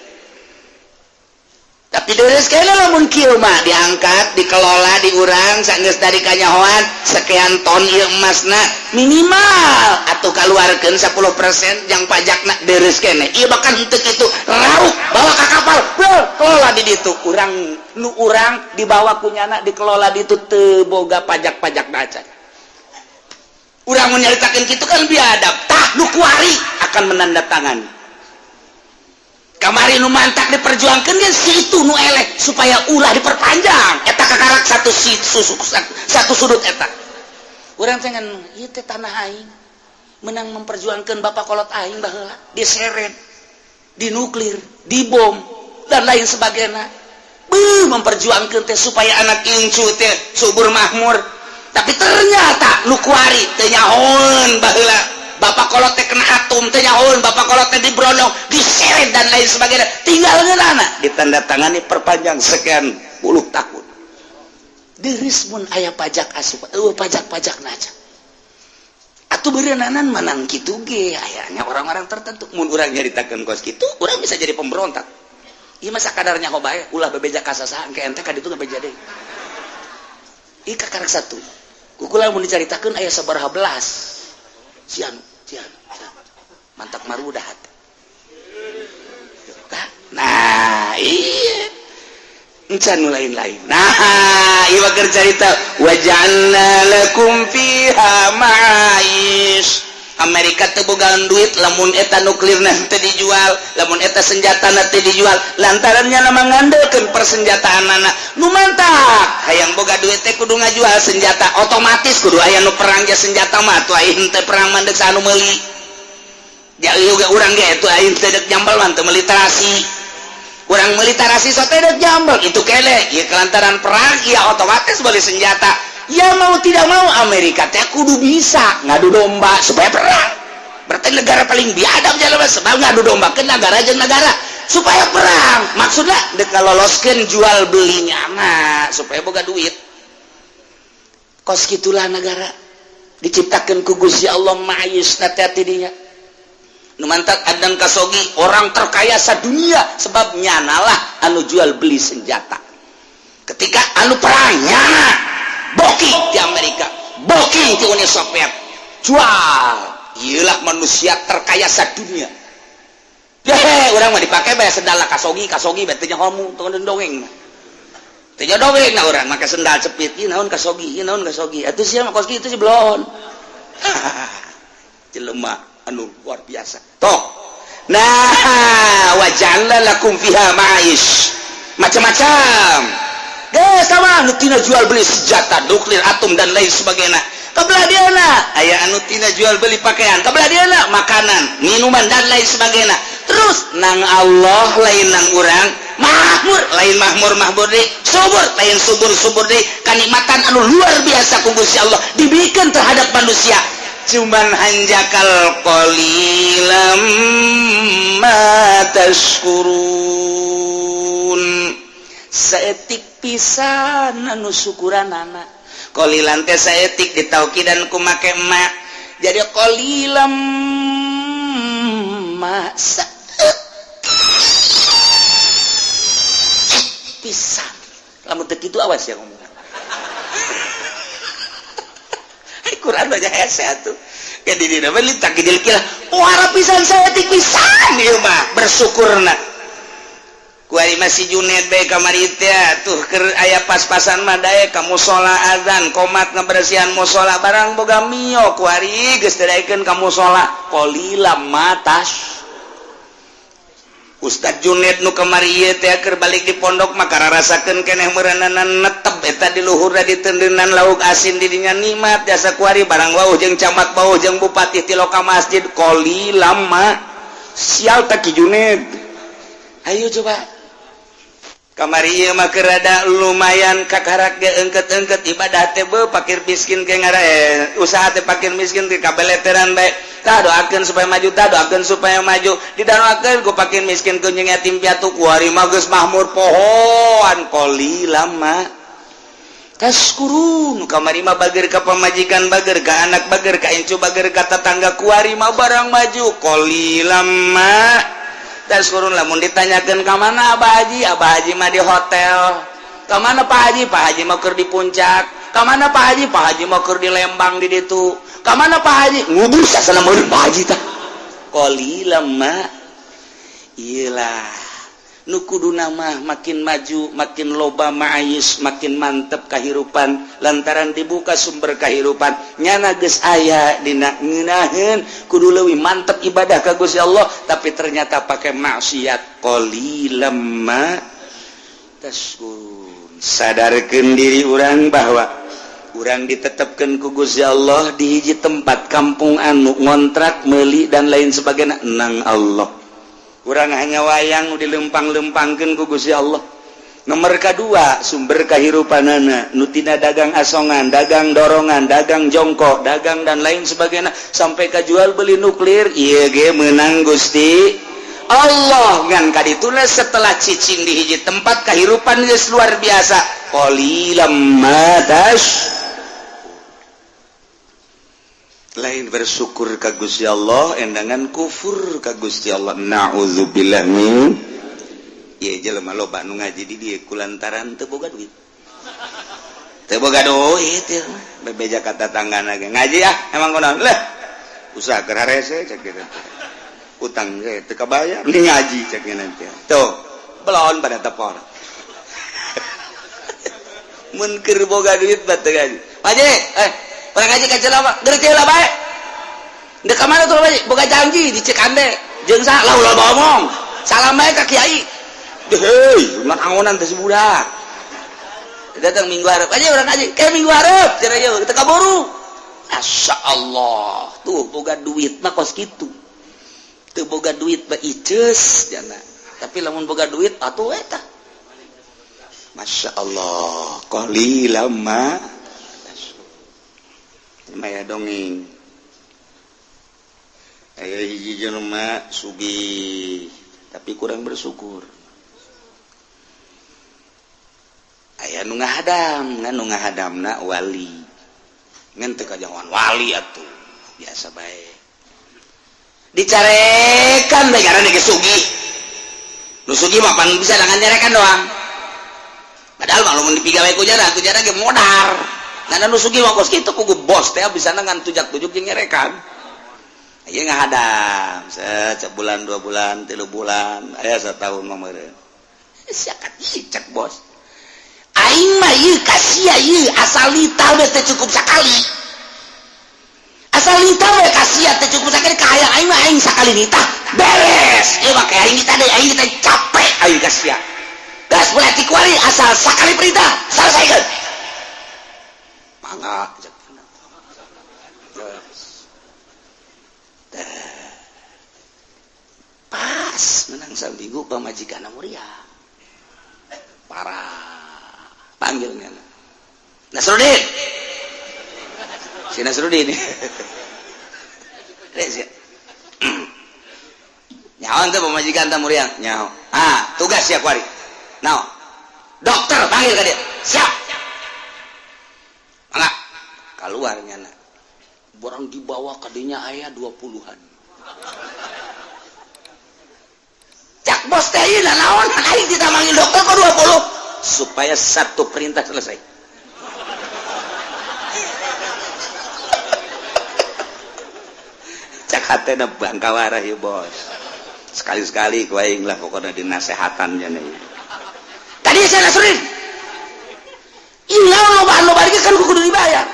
Tapi deres kayaknya lamun kieu mah diangkat, dikelola di urang, sanggeus dari kanyahoan sekian ton ieu emasna, minimal atau keluarkeun 10% yang pajakna, deres kene. Ieu bahkan henteu kitu, raup bawa ka kapal, bro, kelola di ditu. Urang nu urang dibawa ku nyana, dikelola di ditu, teu boga pajak-pajak baca. Urang mun nyaritakeun kitu kan biadab. Tah, nu kuari akan menandatangani. Kamari nu mantak diperjuangkan kan si itu nu eleh supaya ulah diperpanjang. Eta kakarak satu si susu, satu sudut eta urang teh ngan ieu teh tanah aing, menang memperjuangkan bapak kolot aing baheula diseret, dinuklir, dibom, dan lain sebagainya. Beuh, memperjuangkan teh supaya anak incu teh subur makmur. Tapi ternyata nu kuari teh nyahoeun baheula bapak kolot teh kena atom, teh nyahoeun bapak kolot teh dibrondong, diseret, dan lain sebagainya. Tinggal ngeunana ditandatangani perpanjang sekian puluh tahun. Deris mun aya pajak asup, eueuh pajak-pajak naca atuh beureunanan menang kitu ge. Ayanya orang-orang tertentu, mun urang nyaritakeun kos kitu, urang bisa jadi pemberontak. Ieu mah sakadarnya ho bae, ulah bebeja ka sasaha ke ente ka ditu bebeja deui. Ieu kakarak satu kukula mun dicaritakeun aya sabaraha belas sian sian mantak marudah. Nah, iya, encan nu lain-lain. Nah, ieu keur carita waja'alna lakum fiha ma'aish. Amerika teu bogaan duit lamun eta nuklir teu dijual, lamun eta senjata teu dijual, lantaran nyana mangandalkeun persenjataan anak. Nu mantak hayang boga duit teh kudu ngajual senjata, otomatis kudu aya nu perang ge senjata mah. Tuh, aing teh perang mah deuk anu meuli ya juga. Urang ge tuh aing teh deuk jambal mah teu meuli terasi, urang meuli tarasi sote deuk jambal itu kele. Ieu kelantaran perang ya otomatis beli senjata. Ya, mau tidak mau Amerika teh kudu bisa ngadu domba supaya perang. Berarti negara paling biadab jalan, sebab ngadu domba ke negara jeung negara supaya perang. Maksudnya dek loloskeun jual belinya mah supaya boga duit. Kos gitulah negara diciptakan ku Gusti Allah ma'ayis hati dinya. Nu mantak Adnan Khashoggi orang terkaya sadunia, sebab nyanalah anu jual beli senjata. Ketika anu perang, nyana booking di Amerika, booking di Uni Soviet, jual. Iyalah manusia terkaya sadunia. Hehe, urang mah dipakai bae sendal Khashoggi. Khashoggi berarti homu tong dongeng. Teu dongeng. Nah, urang make sendal cepit, ieu naon Khashoggi, ieu naon Khashoggi. Atuh sia mah kos kitu sih belon. Jelema anu luar biasa toh. Nah, wa ja'alna lakum fiha ma'aish, macam-macam geus sama nu tina jual beli senjata nuklir, atom, dan lain sebagainya. Kabelah dieuna aya anu tina jual beli pakaian, kabelah dieuna makanan, minuman, dan lain sebagainya. Terus nang Allah, lain nang urang. Makmur, lain makmur makmur deui. Subur, lain subur subur deui. Kanikmatan anu luar biasa ku Gusti Allah diberikan terhadap manusia, cuman hanjakal qalilam ma tashkurun, saeutik pisan anu syukuranana. Qalilan teh saeutik, ditaukidan ku make ma, jadi qalilam ma, saeutik pisan. Lamun teu kitu, awas ya ngomong. Quran banyak hese atuh. Kayak di dina mah litakidil kira wara pisan, saeutik pisan ieu mah bersyukurna. Kuari masih Junet bae kamari teh tuh, keur aya pas-pasan mah daek ka musola, azan komat ngebersihan musola, barang boga mio kuari geus daekeun ka musola. Qalilam ma tas Ustad Junet nu kamari ieu teh keur balik di pondok maka rarasakeun keneh meureunana netep eta di luhurna ditendenan lauk asin di dinya, nikmat jasa kuari barang wauh jeung camat, bauh jeung bupati ti loka masjid. Qalilam ma sial tak Ki Junet. Ayo coba, kamari ieu mah keur rada lumayan kakarak ge engket-engket ibadah teh, beuh, pakir miskin ke ngara usaha teh pakir miskin teh kabeleteran bae. Tah, doakeun supaya maju, tah doakeun supaya maju, didoakeun ku pakir miskin, ku jeung yatim piatu. Kuari mah geus makmur pohoan. Qalilam ma tashkurun. Kamari mah bager ka pamajikan, bager ka anak, bager ka incu, bager ka tetangga. Kuari mah barang maju, qalilam ma tashkurun. Lamun ditanyakeun, ka mana Abah Haji? Abah Haji mah di hotel. Ka mana Pak Haji? Pak Haji mah keur di puncak. Ka mana Pak Haji? Pak Haji mah keur di Lembang di ditu. Ka mana Pak Haji? Ngubur sasana meureun Pak Haji tah. Qalilam ma iyalah nu kuduna mah makin maju, makin loba maais, makin mantep kahirupan, lantaran dibuka sumber kahirupan. Nyana geus aya dina ngeunaheun, kudu leuwih mantep ibadah ka Gusti Allah, tapi ternyata pakai maksiat. Qalilam ma tashkurun. Sadarkeun diri urang bahwa urang ditetapkan ku Gusti Allah di hiji tempat, kampung anu ngontrak, meuli, dan lain sebagainya, nang Allah. Kurang hanya wayang dilempang-lempangkan ku Gusti Allah. Nomor kedua, sumber kehidupanana nu tina dagang asongan, dagang dorongan, dagang jongkok, dagang dan lain sebagainya, sampai ke jual beli nuklir ieu ge menang Gusti Allah. Ngan kadituna setelah cicing di hiji tempat, kehidupan geus luar biasa. Qalilam ma tas lain bersyukur ka Gusti Allah, endangan kufur ka Gusti Allah. Naudzubillah min. Ieu jelema loba nu ngaji di dieu kulantaran teu boga duit, teu boga duit ieu mah bebeja ka tatanggana ge ngaji. Ah, emang kunaon lah usaha keur harese cek kitu, utang ge teu kabayar ni ngaji cek nanti. Tuh belon pada tepor. Mun keur boga duit mah teu ngaji. Paje, eh, urang ngaji ka jelema geus lah bae. Ndek ka mana tuh, Pak? Boga janji di Cikande. Jeung saha lah, ulah ngomong. Salam bae ka kiai. Hei, ulah angonan teh si budak. Datang minggu hareup aja urang ngaji. Kayak minggu hareup cenah ieu teu kaburu. Masya Allah, tuh boga duit mah kos kitu. Teu boga duit mah iceus jana. Tapi lamun boga duit atuh eta. Masya Allah, qalilam ma maya dongeng. Aya hiji jelema sugih tapi kurang bersyukur. Aya nu ngahadam, ngan nu ngahadamna wali, ngan teu kajauhan wali atuh, biasa bae. Dicarekan bae karena geus sugih. Nu sugih mah pan bisa dengan nyarekan doang, padahal mah lamun dipigawe ku jara, ku jara ge modar. Nah, nu sugih mah kos kitu, kugu bos teh bisa ngan tujak-tujuk jeung nyarekan. Ieu ngahadam set sebulan, 2 bulan, 3 bulan, aya satahun mah meureun. Siakat cek bos, aing mah ieu ka sia ieu asal lita teh cukup sakali. Asal nitah we ka sia teh cukup sakali kahayang aing mah, aing sakali nitah beres. Ieu mah kayak aing nitah deui, aing nitah capek aing ka sia. Gas mulai ti kuari asal sakali perintah selesaikan. Mangga. Cek. Geus. Teh. Pas menang saminggu pamajikan muria. Parah. Panggilnya. Nasruddin. Si Nasruddin. Rek sia. Nyaho teh pamajikan teh muriang? Nyaho. Ah, tugas sia kuari. Naon? Dokter panggil ka dia. Siap. Mangga. Keluar nyana. Barang dibawa kadinya aya 20-an. Cak bos teh ieu naon aing kita manggil dokter kok 20? Supaya satu perintah selesai. Cak hatena bangka warah ya bos. Sekali-sekali ku aing lah pokoknya dinasehatan nya. Tadi saya Nasruddin. Iya loba-loba kan kudu dibayar.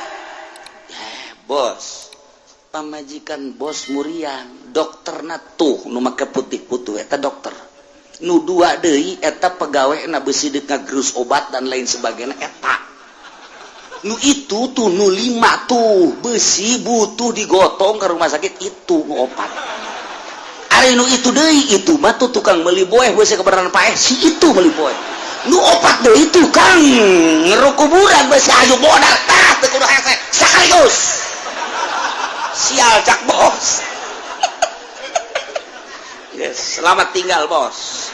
Eh, bos. Pamajikan bos muriang, dokterna tuh nu make putih-putih eta dokter. Nu dua deui eta pegawai na besi deuk ngagerus obat dan lain sebagainya eta. Nu itu tuh nu lima tuh besi butuh digotong ke rumah sakit itu nu opat. Ari nu itu deui itu mah tuh tukang meuli boeh besi kebenaran paeh si itu meuli boeh. Nu opat deui tukang ngeruk kuburan besi aju modal tah teu kudu hese sekaligus. Sial cak bos. Yes, selamat tinggal bos.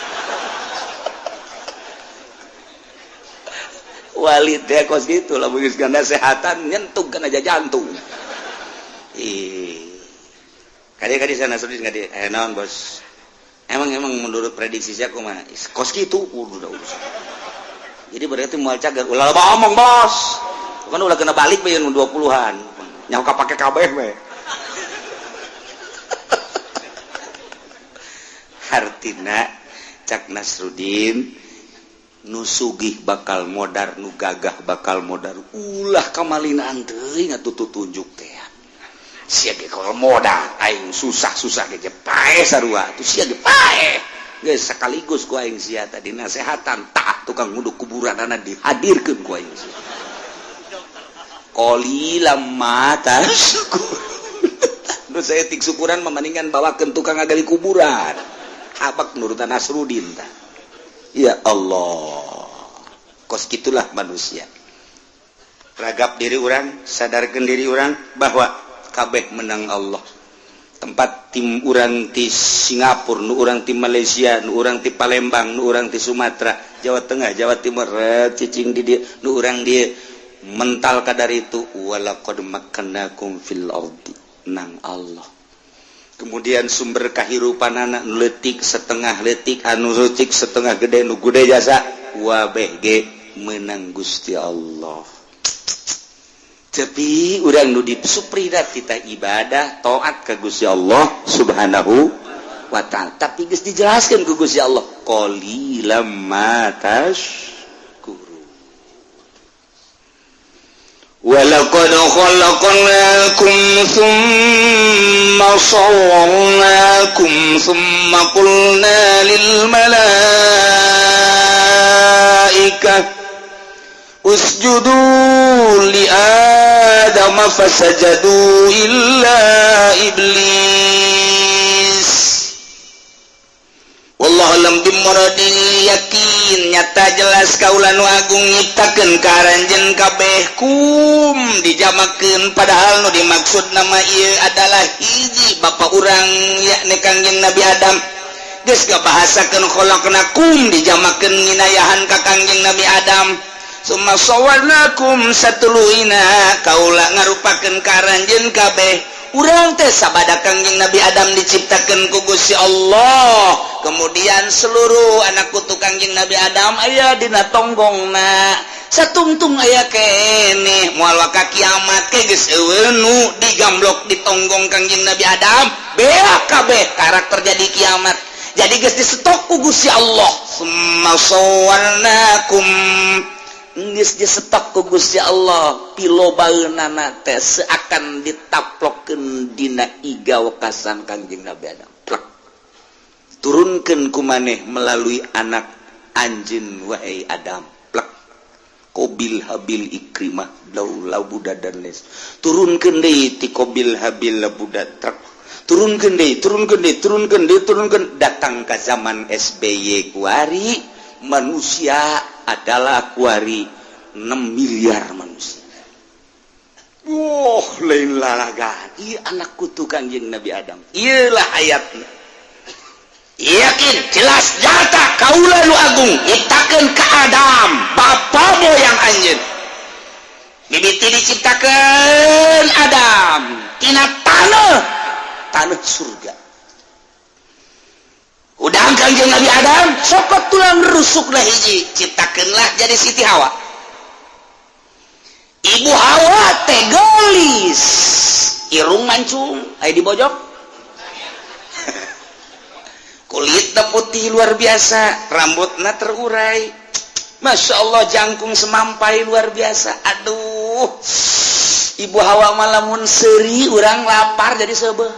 Walid teh kos gitu lah geus nasehatan nyentuh kana jantung. Ih. Kadi-kadi sana Nasruddin kadi eh naon bos. Emang emang menurut prediksi saya kumaha? Kos kitu kudu udah urusan. Jadi berarti moal cager ulah loba omong bos. Kan ulah kena balik bae nu 20-an. Nyaho ka pake kabeh we. Hartina cak Nasruddin nu sugih bakal modar, nu gagah bakal modar, ulah kamalinaan teuing atuh tutunjuk teh. Sia ge kalau modar aing susah-susah ge paeh sarua atuh sia ge paeh. Geus sekaligus ku aing sia tadi nasehatan tah tukang nguduk kuburanana dihadirkeun ku aing sia. Qalilam ma tashkur. Nu saeutik syukuran mah mendingan bawakeun tukang ngagali kuburan. Habak nurutan Nasruddin tah. Ya Allah. Kos gitulah manusia. Ragap diri orang, sadarkan diri orang bahwa kabeh menang Allah. Tempat tim urang ti Singapura, nu urang ti Malaysia, nu urang ti Palembang, nu urang ti Sumatera, Jawa Tengah, Jawa Timur, cicing di dieu, nu urang dieu mental kadar itu walaqad makkannakum fil ardi nang Allah. Kemudian sumber kehidupan anak letik setengah letik anu letik setengah gede nu gede jasa wabeh ge menang Gusti Allah. Tapi urang nu disuprida kita ibadah taat ke Gusti Allah Subhanahu wa ta'ala. Tapi geus dijelaskeun ku Gusti Allah qalilam ma tashkuru. Walaqad khalaqnakum thumma sawwarnakum thumma qulna lil malaikah usjudu li Adama fasajadu illa iblis. Wallahu alam bimuradin yakin nyata jelas kaula nu agung nyiptakeun ka aranjeun kabeh kum dijamakeun padahal nu dimaksud nama ieu adalah hiji bapa urang yakni Kangjeng Nabi Adam. Geus ngabahasakeun khalaqnakum dijamakeun nginayahan ka Kangjeng Nabi Adam. Summa sawwarnakum satuluyna kaula ngarupakeun ka aranjeun kabeh. Urang teh sabada Kangjeng Nabi Adam diciptakeun ku Gusti Allah. Kemudian seluruh anak putu Kangjeng Nabi Adam aya dina tonggongna. Satungtung aya keneh moal waka kiamat ke geus eueuh nu digamblok di tonggong Kangjeng Nabi Adam beak kabeh karakter jadi kiamat. Jadi geus disetok ku Gusti Allah. Summa sawwarnakum Geus disetok ku Gusti Allah, pilobaeunana teh seakan ditaplokeun dina iga wekasan Kangjeng Nabi Adam. Plek. Turunkeun ku maneh melalui anak anjeun, wahai Adam. Plek. Kobil, Habil, Ikrimah, Labuda dan les. Turunkeun deui ti Kobil, Habil, Labuda, truk. Turunkeun deui, turunkeun deui, turunkeun deui, turunkeun, datang ke zaman SBY kuari, manusia adalah kuari 6 miliar manusia. Wah, lain lalagan. Iya, anak kutu Kangjeng Nabi Adam. Iyalah ayatnya. Yakin, jelas, nyata, kaula nu agung nyiptakeun ka Adam, bapa moyang anjeun. Mimiti diciptakeun Adam tina tanah, tanah surga. Udah, Kangjeng Nabi Adam sokot tulang rusuklah hiji, ciptakeunlah jadi Siti Hawa. Ibu Hawa teh geulis, irung mancung, aya di bojok, kulitnya putih luar biasa, rambutnya terurai, Masya Allah, jangkung semampai luar biasa. Aduh, Ibu Hawa mah lamun seuri, urang lapar jadi seubeuh.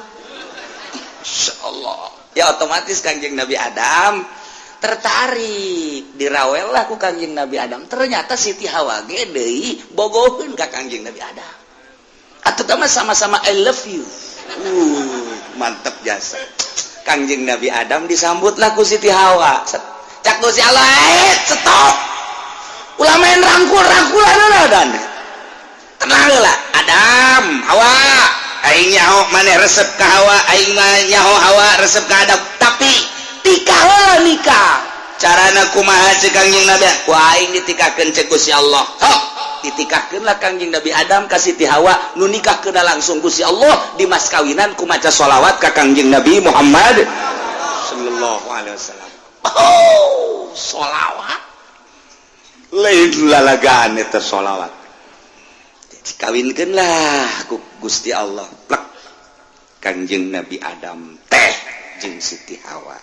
Masya Allah. Ya, otomatis Kangjeng Nabi Adam tertarik, dirawel lah ku Kangjeng Nabi Adam. Ternyata Siti Hawa ge deui bogoheun ka Kangjeng Nabi Adam atau mah sama-sama I love you. Mantep jasa. Kangjeng Nabi Adam disambutlah ku Siti Hawa. Cak Gusti Allah, "Eh, stop, ulah main rangkul rangkulan lah dan tenang lah, Adam, Hawa. Aing nyaho maneh resep ka Hawa, aing mah nyaho Hawa resep ka Adam, tapi tikah heula, nikah. Carana kumaha?" Cek Kangjeng Nabi, "Ku aing ditikahkeun," cek Gusti Allah. Sok ditikahkeun lah Kangjeng Nabi Adam ka Siti Hawa. Nu nikahkeun langsung Gusti Allah, di mas kawinan ku maca sholawat ka Kangjeng Nabi Muhammad sallallahu alaihi wasallam. Oh, sholawat lain lalagaan eta. Sholawat, dikawinkeun lah ku Gusti Allah. Plek, Kangjeng Nabi Adam teh jeung Siti Hawa.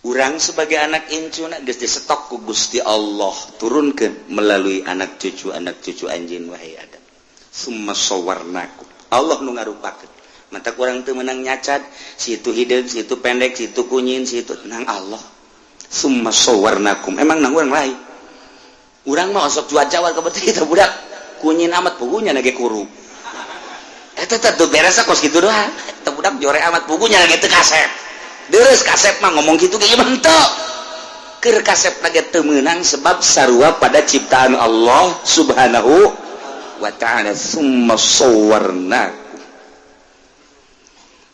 Urang sebagai anak incuna geus disetok ku Gusti Allah, turunkeun melalui anak cucu, anak cucu anjeun, wahai Adam. Summa sawarnakum. Allah nu ngarupakeun, mata kurang teu meunang nyacat, situ hideung, situ pendek, situ kunyin, situ nang Allah. Summa sawarnakum. Emang nang urang lain? Urang mah osok cuaca war kebetul itu budak kunyin amat, pugunya lagi kuru. Eta teh tuh beres kos kitu doang. Eta budak jore amat, pugunya lagi teu kasep. Deres kasep mah ngomong gitu ge henteu. Keur kasep lagi teu meunang, sebab sarua pada ciptaan Allah Subhanahu wa Ta'ala. Summa sawwarnakum,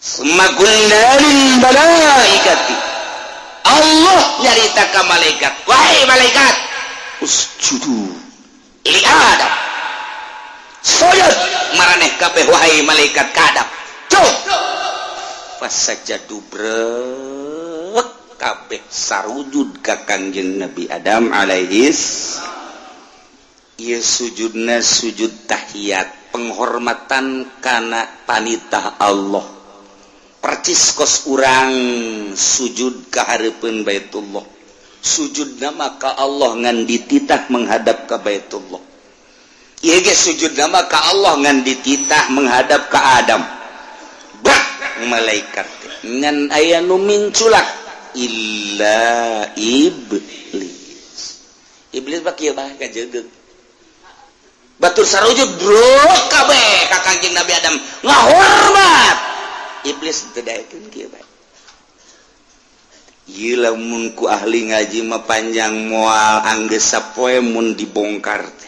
summa qulna lil malaikati. Allah nyarita ka malaikat, "Wahai malaikat, usjudu li Adam." Sujud maraneh kabeh, wahai malaikat, ka Adam. Cuk, fasajadu, brek kabeh sarujud ka Kangjeng Nabi Adam alaihis. Ieu sujudna sujud tahiyat, penghormatan kana panitah Allah, percis kos urang sujud ka hareupeun Baitullah. Sujudna maka Allah ngan dititah menghadap ke Baitullah. Ieu ge sujudna maka Allah ngan dititah menghadap ke Adam. Brak malaikat, ngan aya nu minculak, illa iblis. Iblis bak kieu bae kajegeug. Batur sarujud bro kabeh ka Kangjeng Nabi Adam, ngahormat. Iblis teu daekeun, kieu bae. Ieu lamun ku ahli ngaji mah panjang, moal anggeus sapoe mun dibongkar teh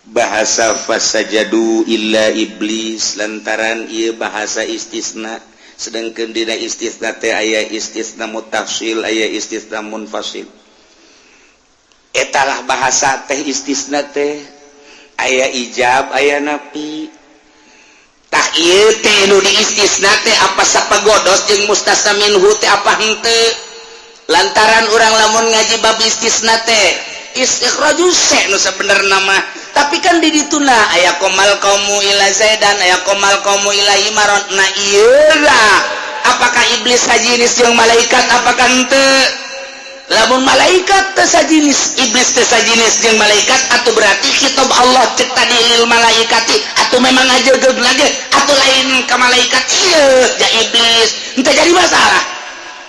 bahasa fasajadu illa iblis, lantaran ieu bahasa istisna, sedangkan dina istisna teh aya istisna muttasil, aya istisna munfasil. Etalah bahasa teh, istisna teh aya ijab, aya napi. Tah, ieu teh nu diistisna teh apa sapagodos jeung mustasna minhu teh apa henteu? Lantaran urang lamun ngaji bab istisna teh istikhrajus nu sabenerna mah, tapi kan di dituna aya qomal qaumu illa zaidan, aya qomal qaumu illa himaron. Nah, ieu lah, apakah iblis sajinis jeung malaikat, apakah henteu? Lamun malaikat teu sajinis, iblis teu sajinis jeung malaikat, atau berarti khitab Allah cek tadi lil malaikati atau memang ngajegeug lagi atau lain ke malaikat ieu ja iblis henteu jadi masalah.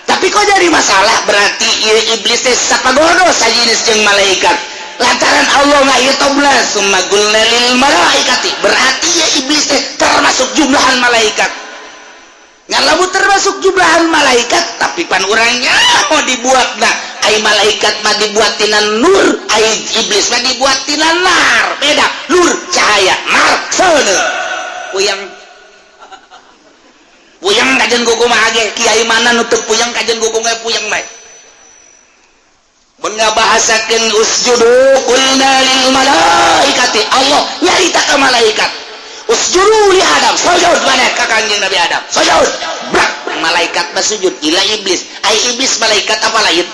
Tapi kok jadi masalah? Berarti ieu iblis teh sapagodo sajinis jeung malaikat, lantaran Allah ngahitobna summa qulna lil malaikati, berarti ya iblis teh termasuk jumlahan malaikat. Ngan lamun termasuk jumlahan malaikat, tapi pan urangnya mau dibuat, nah, ai malaikat mah dibuat tina nur, ai iblis mah dibuat tina nar. Beda, nur cahaya, nar seuneu. Puyeng puyeng kajen kumaha ge, kiai mana nu teu puyeng kajen kuku ge puyeng bae. Mun ngabahasakeun usjudu qulna lil malaikati, Allah nyarita ka malaikat, usjudu li Adam, sujud mana ka Kangjeng Nabi Adam, sujud brak, malaikat mah sujud ila iblis. Ai iblis malaikat apa lain?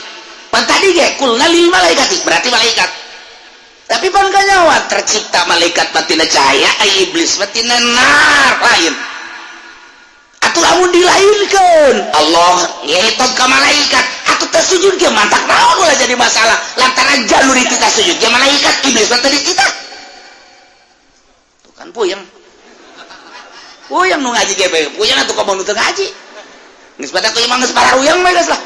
Pan tadi ge qulna lil malaikati, berarti malaikat. Tapi pan kanyawan tercipta malaikat mah tina cahaya, ai iblis mah tina nar, lain. Atuh lamun dilainkeun, Allah ngitung ka malaikat atuh teu sujud ge, mantak naon ulah jadi masalah, lantaran jalur itu teh sujud ge malaikat, iblis mah teu dititah. Tuh kan puyeng puyeng nu ngaji ge puyeng, atuh komo nu teu ngaji geus pada tuh imang geus pararuyang mah, geus lah.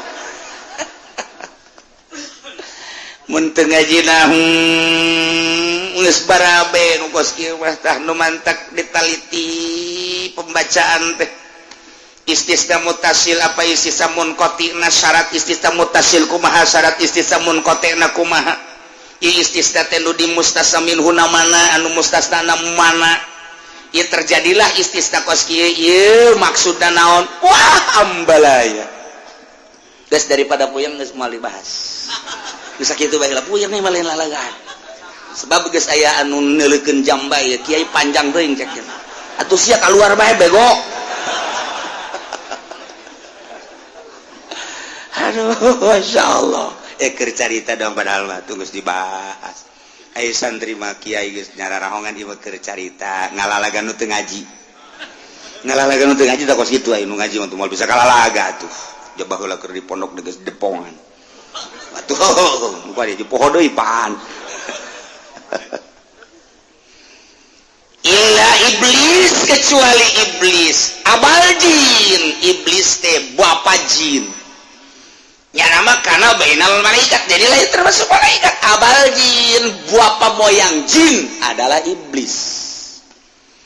Mun teu ngaji nah, geus barabe nu kos kieu mah. Tah, nu mantak ditaliti pembacaan teh istisna mutasil apa istisna munqati-na, syarat istisna mutasil kumaha, syarat istisna munqati-na kumaha, ieu istisna teh nu di mustasna minhuna mana, anu mustasna mana. Ieu terjadilah istisna kos kieu, ieu maksudna naon? Wah, ambalaya geus, daripada puyeng geus moal dibahas. Bisa kitu bae lah, puyeng nih malin lalagaan, sebab geus aya anu neuleukeun jambay ya, kiai panjang teuing cek atuh, sia keluar bae bego. Aduh, masya Allah, eh, carita dong, padahal mah tunggu dibahas. Ayo santri mah, kiai geus nyararahongan ieu keur carita ngalalagan nu teu ngaji, ngalalagan nu teu ngaji tah kos kitu. Aya nu ngaji mah moal bisa kalalaga tuh, jabah heula keur di pondok geus depongan atuh, muka dia poho deui pan. Illa iblis, kecuali iblis, abal jin, iblis teh bapa jin ya, nama karena bainal malaikat, jadi lain termasuk malaikat. Abal jin, bapa moyang jin adalah iblis.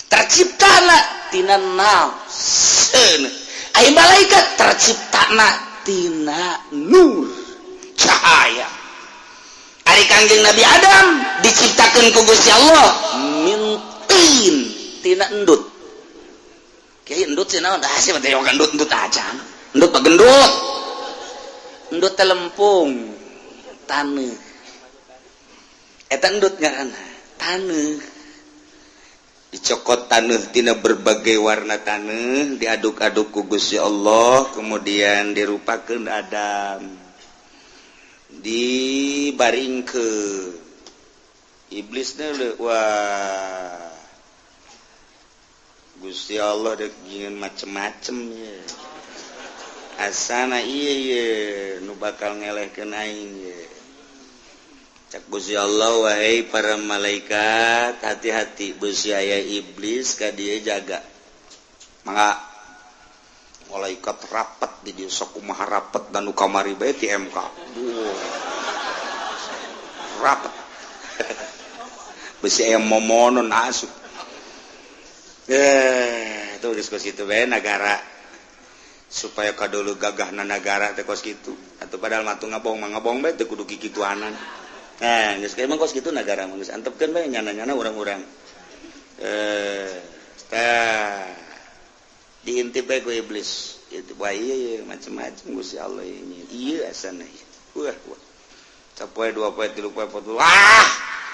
Terciptana tina nafs, ai malaikat terciptana tina nur, cahaya. Ari Kangjeng Nabi Adam diciptakan ku Gusti Allah min tin, tina endut. Kiai, endut sih naon? Ah, sih mah teh endut endut aja, endut mah gendut, endut teh lempung taneuh, eta endut ngaranna, taneuh dicokot, taneuh tina berbagai warna taneuh diaduk-aduk ku Gusti Allah, kemudian dirupakeun Adam, dibaringkeun iblis. Wah, Gusti Allah dek ingin macem-macem ya, asana iya ye nu bakal ngelehkeun aing ye. Cak Gusti Allah, wahai para malaikat, hati-hati, bisi aya iblis ka dieu, jaga. Mangga malaikat rapat di dieu, sok kumaha rapat dan nu kamari bae ti MK. Wow. Rapat, bisi aya momonon asup. Eh, itu diskusi itu bae nagara supaya kadulu gagahna nagara teh kos kitu atau padahal mah ngabong mah ngabong bae, teu kudu kikituanan. Nah, geus emang kos kitu nagara mah geus antepkeun bae nyana-nyana urang-urang. Eh, tah diintip bae ku iblis itu. Wah, iya iya, macam-macam Gusti Allah ini, iya asana. Wah wah, sapoe, dua poe, tilu poe, empat, wah,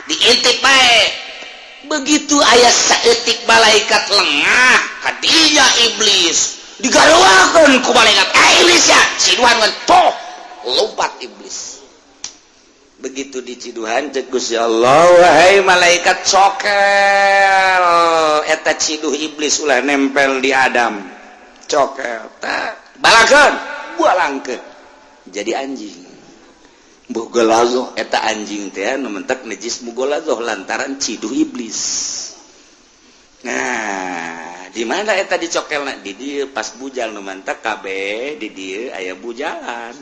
diintip bae. Begitu aya saeutik malaikat lengah kadinya, iblis digaruakeun ku malaikat. Eh, iblis ya, ciduhan kan toh, lompat iblis. Begitu diciduhan, cek Gusti Allah, wahai malaikat, cokel eta ciduh iblis, ulah nempel di Adam. Cokel tak balakeun, balangkeun jadi anjing. Mughaladzah eta anjing teh nu mentek najis mughaladzah lantaran ciduh iblis. Nah, di mana eta dicokelna? Di dieu pas bujal nu mantak kabeh di dieu aya bujalan.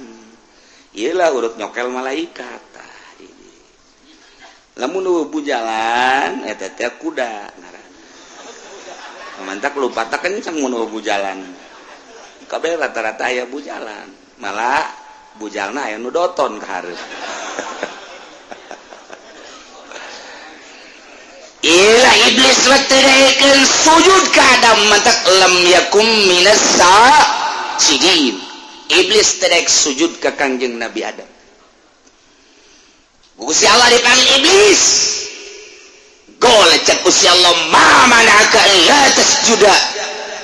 Ieu lah urut nyokel malaikat. Tah di dieu. Lamun nu bujalan eta teh kuda ngaranna. Mantak lupata kenceng mun bujalan. Kabeh rata-rata aya bujalan. Malah bujalna aya nu doton ka hareup. Ila iblis teu sujud ka Adam mantak lam yakum minas sajidin. Iblis teu sujud ka Kangjeng Nabi Adam. Gusti Allah dipanggil iblis. Gol cek Gusti Allah ma manaka la tasjuda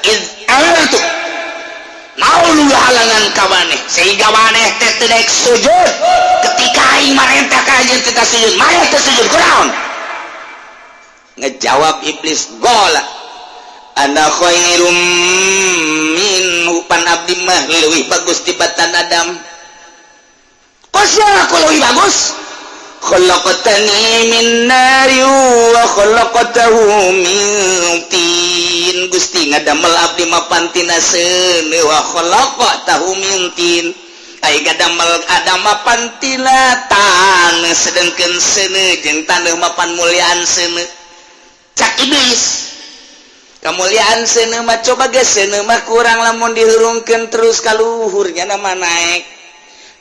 id amartu. Naon halangan ka maneh sehingga maneh teh teu sujud ketika aing marentah ka anjeun teu sujud, maneh teu sujud kunaon? Ngejawab iblis gola ana khairum minhu, pan abdi mah leuwih bagus tibatan Adam. Kos aku leuwih bagus? Khalaqtani min nari wa khalaqtahu min tin. Gusti ngadamel abdi mah pantina seuneu wa khalaqtahu min tin. Ai ngadamel Adam mah pantina taneuh sedengkeun seuneu jeung taneuh mah pan muliaan seuneu. Cak iblis kemuliaan seuneu mah coba ge seuneu mah kurang lamun dihurungkeun terus ka luhur nya mah naik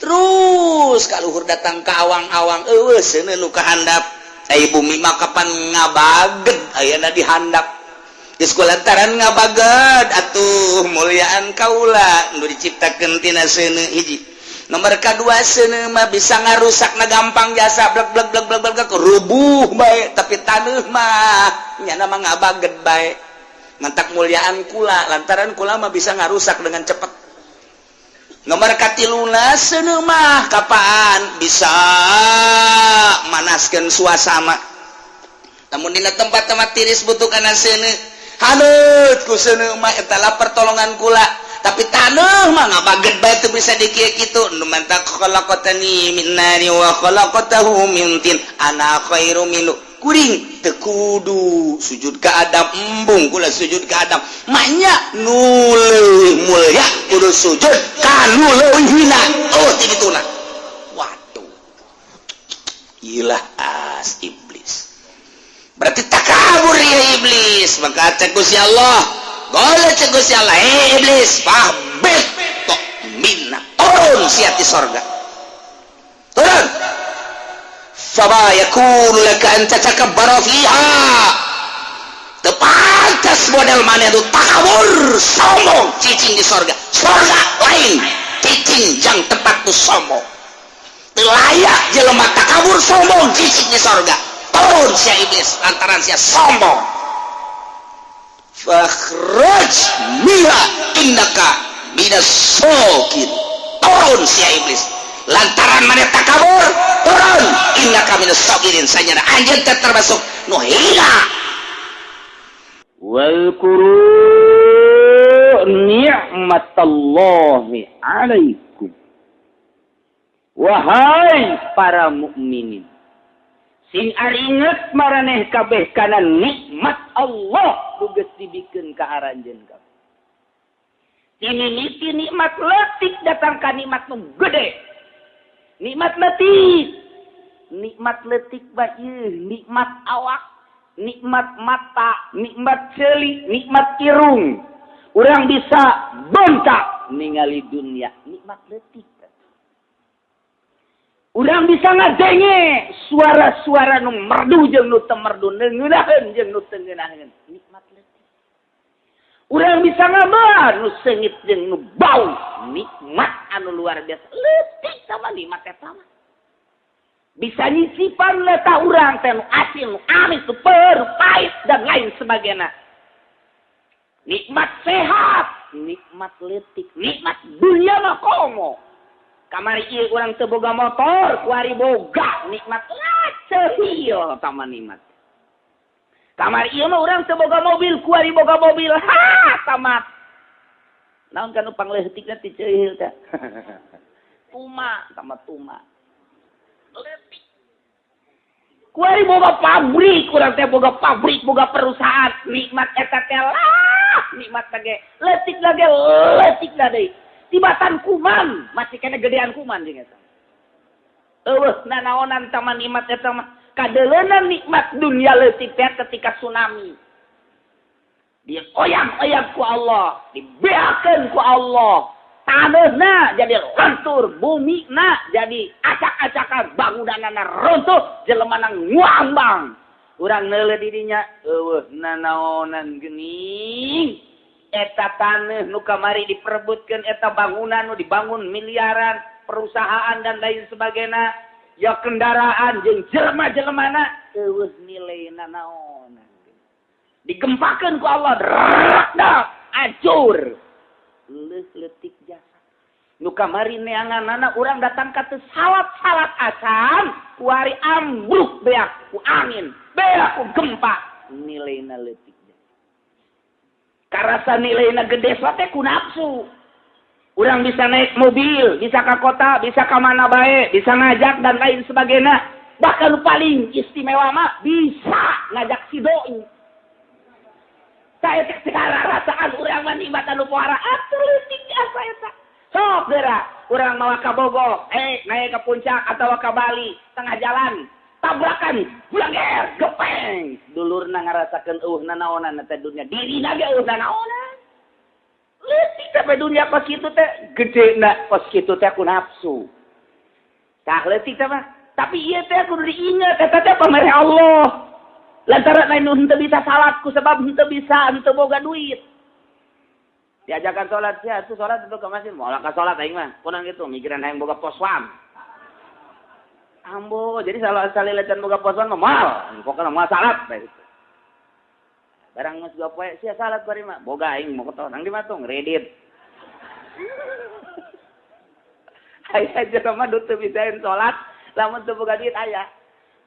terus ka luhur datang ke awang-awang eueuh seuneu nu kahandap. Ai bumi mah kapan ngabaged ayeuna dihandap geus kulantaran ngabaged atuh muliaan kaula nu diciptakeun tina seuneu hiji. Nomor kadua seuneu mah bisa ngarusakna gampang jasa blek blek blek blek blek rubuh bae, tapi taneuh mah nyana mah ngabaged bae. Mantak muliaan kula lantaran kula mah bisa ngarusak dengan cepat. Nomor katiluna seuneu mah kapan bisa manaskeun suasana. Namun dina tempat-tempat tiris butuh kana seuneu. Haneut ku seuneu mah eta lah pertolongan kula. Tapi taneuh mah ngabaged bae teu bisa dikieu kitu. Nu mantak khalaqtani min nari wa khalaqtahu min tin ana khairu minhu. Kuring teu kudu sujud ka Adam, embung kula sujud ka Adam. Manya nu leuwih mulya kudu sujud ka nu leuwih hina. Oh ti dituna. Waduh. Ilah as iblis. Berarti takabur ya iblis. Maka cek Gusti Allah. Boleh cek Gusti Allah, hei iblis, fahbit tok minna. Turun sia ti sorga. Turun. Fama yakunu laka an tatakabbara fiha. Teu pantas model maneh nu takabur, sombong, cicing di sorga. Sorga lain, cicing jang tempat nu sombong. Teu layak jelema takabur sombong cicing di sorga. Turun sia iblis lantaran sia sombong. Fakhruj minha innaka minas sokin. Turun sia iblis lantaran maneh takabur, turun innaka minas sokirin, sanyana anjeun teh termasuk nu hina. Wadhkuru ni'matallahi alaikum. Wahai para mukminin, sing aringet maraneh kabeh kana nikmat Allah nu geus dibikeun ka aranjeun kabeh. Dimimiti nikmat leutik datang ka nikmat nu gede. Nikmat leutik, nikmat leutik bae nikmat awak, nikmat mata, nikmat ceuli, nikmat irung. Urang bisa bentak ningali dunia, nikmat leutik. Urang bisa ngadenge suara-suara nu merdu jeung nu teu merdu, ngeunaheun jeung nu teu ngeunaheun, nikmat leutik. Urang bisa ngabelah nu seungit jeung nu bau, nikmat anu luar biasa. Leutik sama nikmat eta mah. Bisa nyisipan leta urang teh nu asin, nu amis, nu peur, nu pahit dan lain sebagainya. Nikmat sehat, nikmat leutik, nikmat dunia mah komo. Kamari ieu urang teu boga motor, kuari boga, nikmat lah ceuhil tama nikmat. Kamari ieu mah urang teu boga mobil, kuari boga mobil, ha tamat. Naon kan nu pangleutikna ti ceuhil teh? Tuma, tama tuma. Leutik. Kuari boga pabrik, urang teh boga pabrik, boga perusahaan, nikmat eta teh lah, nikmat ge leutik lagi, leutik deui. Tibatan kuman, masih kena gedean kuman jeung eta. Eueuh nanaonan tama nikmat eta mah. Kadeleunan nikmat dunia leutik teh ketika tsunami. Dioyang-oyang ku Allah, dibeakeun ku Allah. Taneuhna jadi lentur, bumina jadi acak-acakan, bangunanana runtuh, jelemana nguambang. Urang neuleuh di dinya, eueuh nanaonan geuning. Eta taneuh nu kamari diperebutkeun, eta bangunan nu dibangun miliaran, perusahaan dan lain sebagainya, ya kendaraan jeung jelema-jelemana, eueuh nilaina naonan. Digempakeun ku Allah, dak hancur. Leuh leutik jasa. Nu kamari neanganana urang datang ka teu salat-salat acan, kuari ambruk beak ku angin, beak ku gempa, nilaina leutik jasa. Karasa nilaina gede teh ku nafsu. Urang bisa naik mobil, bisa ka kota, bisa ka mana bae, bisa ngajak dan lain sebagainya. Bahkan paling istimewa mah bisa ngajak si doi. Saya segala rasaan urang mah nikmat anu pohara atuh leutik jasa eta. Sok geura urang mawa ka Bogor, naik ke puncak atawa ka Bali, tengah jalan tabrakan, blanger, gepeng. Dulurna ngarasakeun eueuh nanaonan teh dunia, dirina ge eueuh nanaonan. Leutik teh dunia kos kitu teh gedena kos kitu teh ku nafsu. Tah leutik teh mah, tapi ieu teh kudu diinget eta teh pamere Allah. Lantaran lain nu henteu bisa salat ku sebab henteu bisa, henteu boga duit. Diajakan salat sia atuh salat itu ke masjid, moal ka salat aing mah. Kunaon kitu mikiran hayang boga poswam. Ambo, jadi salah salila can boga poswam mah moal, pokona moal salat bae kitu. Barang geus dua poe sia salat bari mah, boga aing motor nang di mah tuh ngredit. Aya jelema nu teu bisaeun salat, lamun teu boga duit aya.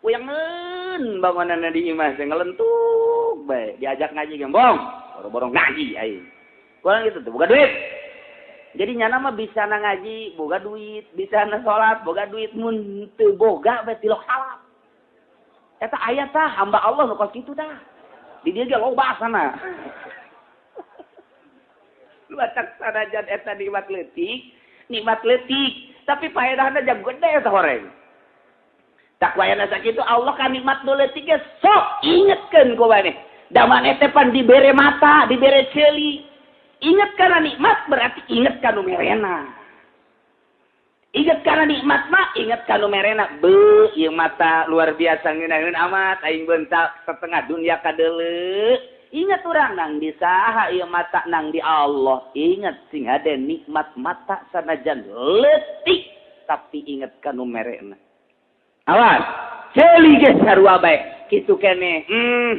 Puyangeun bangunanna di imah teh ngelentuk bae, diajak ngaji ge bong, boro-boro ngaji aing. Kurang gitu tuh, boga duit. Jadi nyana mah bisa na ngaji, boga duit, bisa na salat, boga duit, mun teu boga bae tilok salat. Eta aya tah hamba Allah nu kos kitu tah. Di dieu ge loba sana. Lu batak sanajan eta nikmat leutik, tapi paedahna jam gede eta horeng. Tak wayana sakitu Allah kan nikmat nu leutik ge sok ingetkeun ku maneh. Da maneh teh pan dibere mata, dibere ceuli. Ingat karena nikmat berarti ingat kanu merena. Ingat karena nikmat mah ingat kanu merena. Be, ieu mata luar biasa ngeunaheun amat aing bentak setengah dunia kadeuleu. Ingat urang nang di saha ieu mata nang di Allah. Ingat sing hade nikmat mata sanajan leutik tapi ingat kanu merena. Awas, ceuli ge sarua bae. Kitu keneh.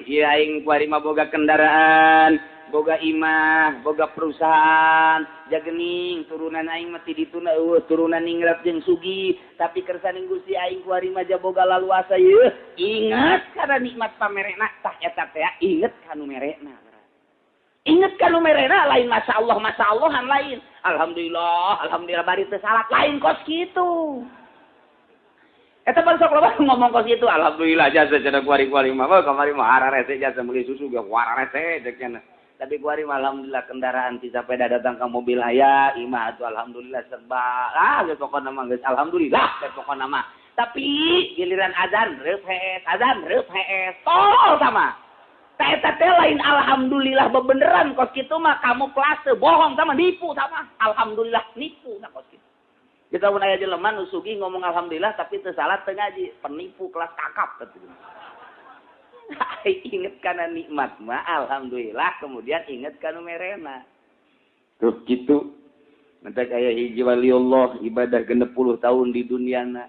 Ieu aing kuari mah boga kendaraan, boga imah, boga perusahaan, jagening turunan aing mah ti dituna eueuh turunan ningrat jeung sugih, tapi kersaning Gusti aing kuari mah boga laluasa yeuh. Ingat kana nikmat pamerena tah eta teh inget kanu merena. Inget kanu merena lain masyaallah masyaallahan lain. Alhamdulillah, alhamdulillah bari teu salat lain kos kitu. Eta pan sok loba ngomong kos kitu, alhamdulillah jasa cenah kuari-kuari mah kamari mah hararese jasa meuli susu ge wararese cek cenah. Tapi kuari mah alhamdulillah kendaraan ti sepeda datang ke mobil aya, imah atuh alhamdulillah serba. Ah geus pokona mah geus alhamdulillah geus pokona mah. Tapi giliran azan reup hees, azan reup hees, tolol sama. Tah eta teh lain alhamdulillah bebeneran kos kitu mah kamuflase bohong sama nipu sama. Alhamdulillah nipu nah kos kitu. Kita pun aya jelema nu sugih ngomong alhamdulillah tapi teu salat teu ngaji, penipu kelas kakap teh. Inget kana nikmat mah alhamdulillah kemudian inget kana merena. Tuh kitu. Mentak aya hiji waliullah ibadah 60 tahun di duniana.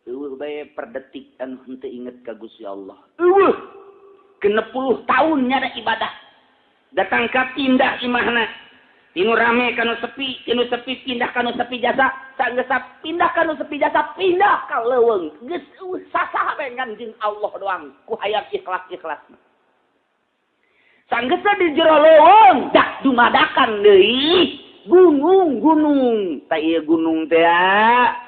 Eueuh bae per detik anu henteu inget ka Gusti Allah. Eueuh 60 tahun nyada ibadah. Datang ka pindah imahna. Tinu rame kanu sepi, tinu sepi pindah kanu sepi jasa, sanggeus pindah kanu sepi jasa, pindah ka leuweung. Geus sasaha bae ngan jeung Allah doang ku hayang ikhlas-ikhlasna. Sanggeus di jero leuweung dak dumadakan deui gunung-gunung. Tah ieu gunung teh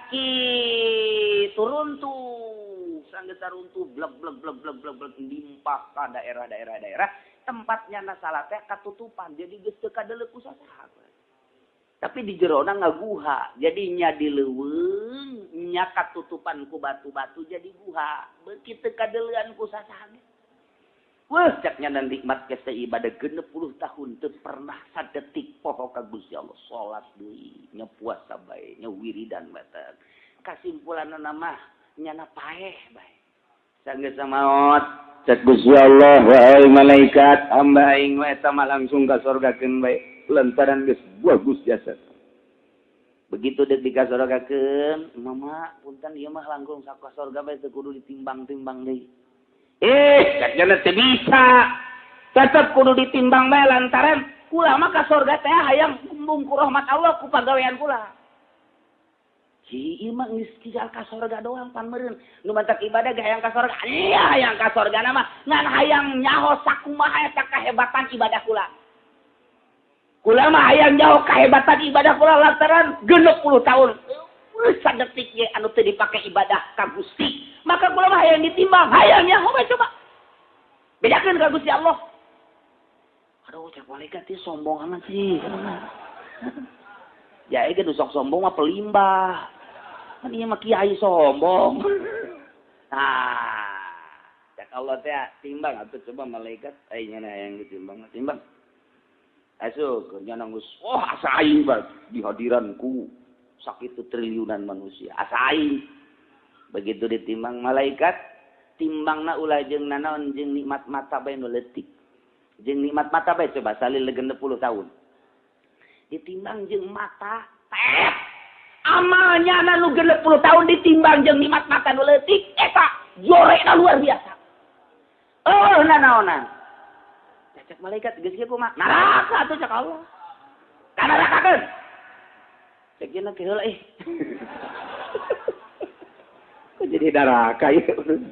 Kitu runtuh, sanggeus runtuh blek blek blek blek blek blek limpah ka daerah-daerah daerah tempatnya na salat teh katutupan jadi geus teu kadeleuk ku sasaha. Tapi di jerona ngaguha, jadi nya di leuweung nya katutupan ku batu-batu jadi guha, beuki teu kadeleuan ku sasaha. Wah, caknya dan nikmat kese ibadah 60 tahun teu pernah sadetik poho ka Gusti Allah, salat deui, nya puasa bae, nya wiridan bae. Kasimpulanna mah nyana paeh bae. Sanggeus maot, cek Gusti Allah, wahai malaikat, hamba aing mah eta mah langsung ka sorgakeun bae lantaran geus bagus jasa. Begitu deuk dikasorgakeun, mama punten ieu mah langkung ka sorga bae teu kudu ditimbang-timbang deui. Caknya teu bisa. Tetep kudu ditimbang bae lantaran kula mah ka sorga teh hayang kumbung ku rahmat Allah ku pagawean kula. Si ieu mah geus tinggal ka sorga doang pan meureun. Nu mantak ibadah ge hayang ka sorga. Iya hayang ka sorga na mah ngan hayang nyaho sakumaha eta kahebatan ibadah kula. Kula mah hayang nyaho kahebatan ibadah kula lantaran 60 tahun. Sadetik ge anu teu dipake ibadah ka Gusti. Maka kula mah hayang ditimbang, hayang nyaho bae coba. Bedakeun ka Gusti Allah. Aduh, cek malaikat teh sombong amat sih. Ya ge nu sok sombong mah pelimbah. Kan ieu mah kiai sombong. Nah, cek Allah teh timbang atuh coba malaikat aing nya hayang ditimbang, timbang. Asuh keur nya geus wah asa aing bae di hadiranku sakitu triliunan manusia. Asa aing. Begitu ditimbang malaikat, timbangna ulah jeung nanaon jeung nikmat mata bae nu leutik. Jeung nikmat mata bae coba salil 60 tahun. Ditimbang jeung mata teh. Amalnya nu 60 tahun ditimbang jeung nikmat mata nu leutik eta jorekna luar biasa. Oh nanaonan. Cek malaikat geus kieu kumaha? Neraka atuh cek Allah. Ka nerakakeun. Cek jeung ke heula ih. Kok jadi neraka ieu?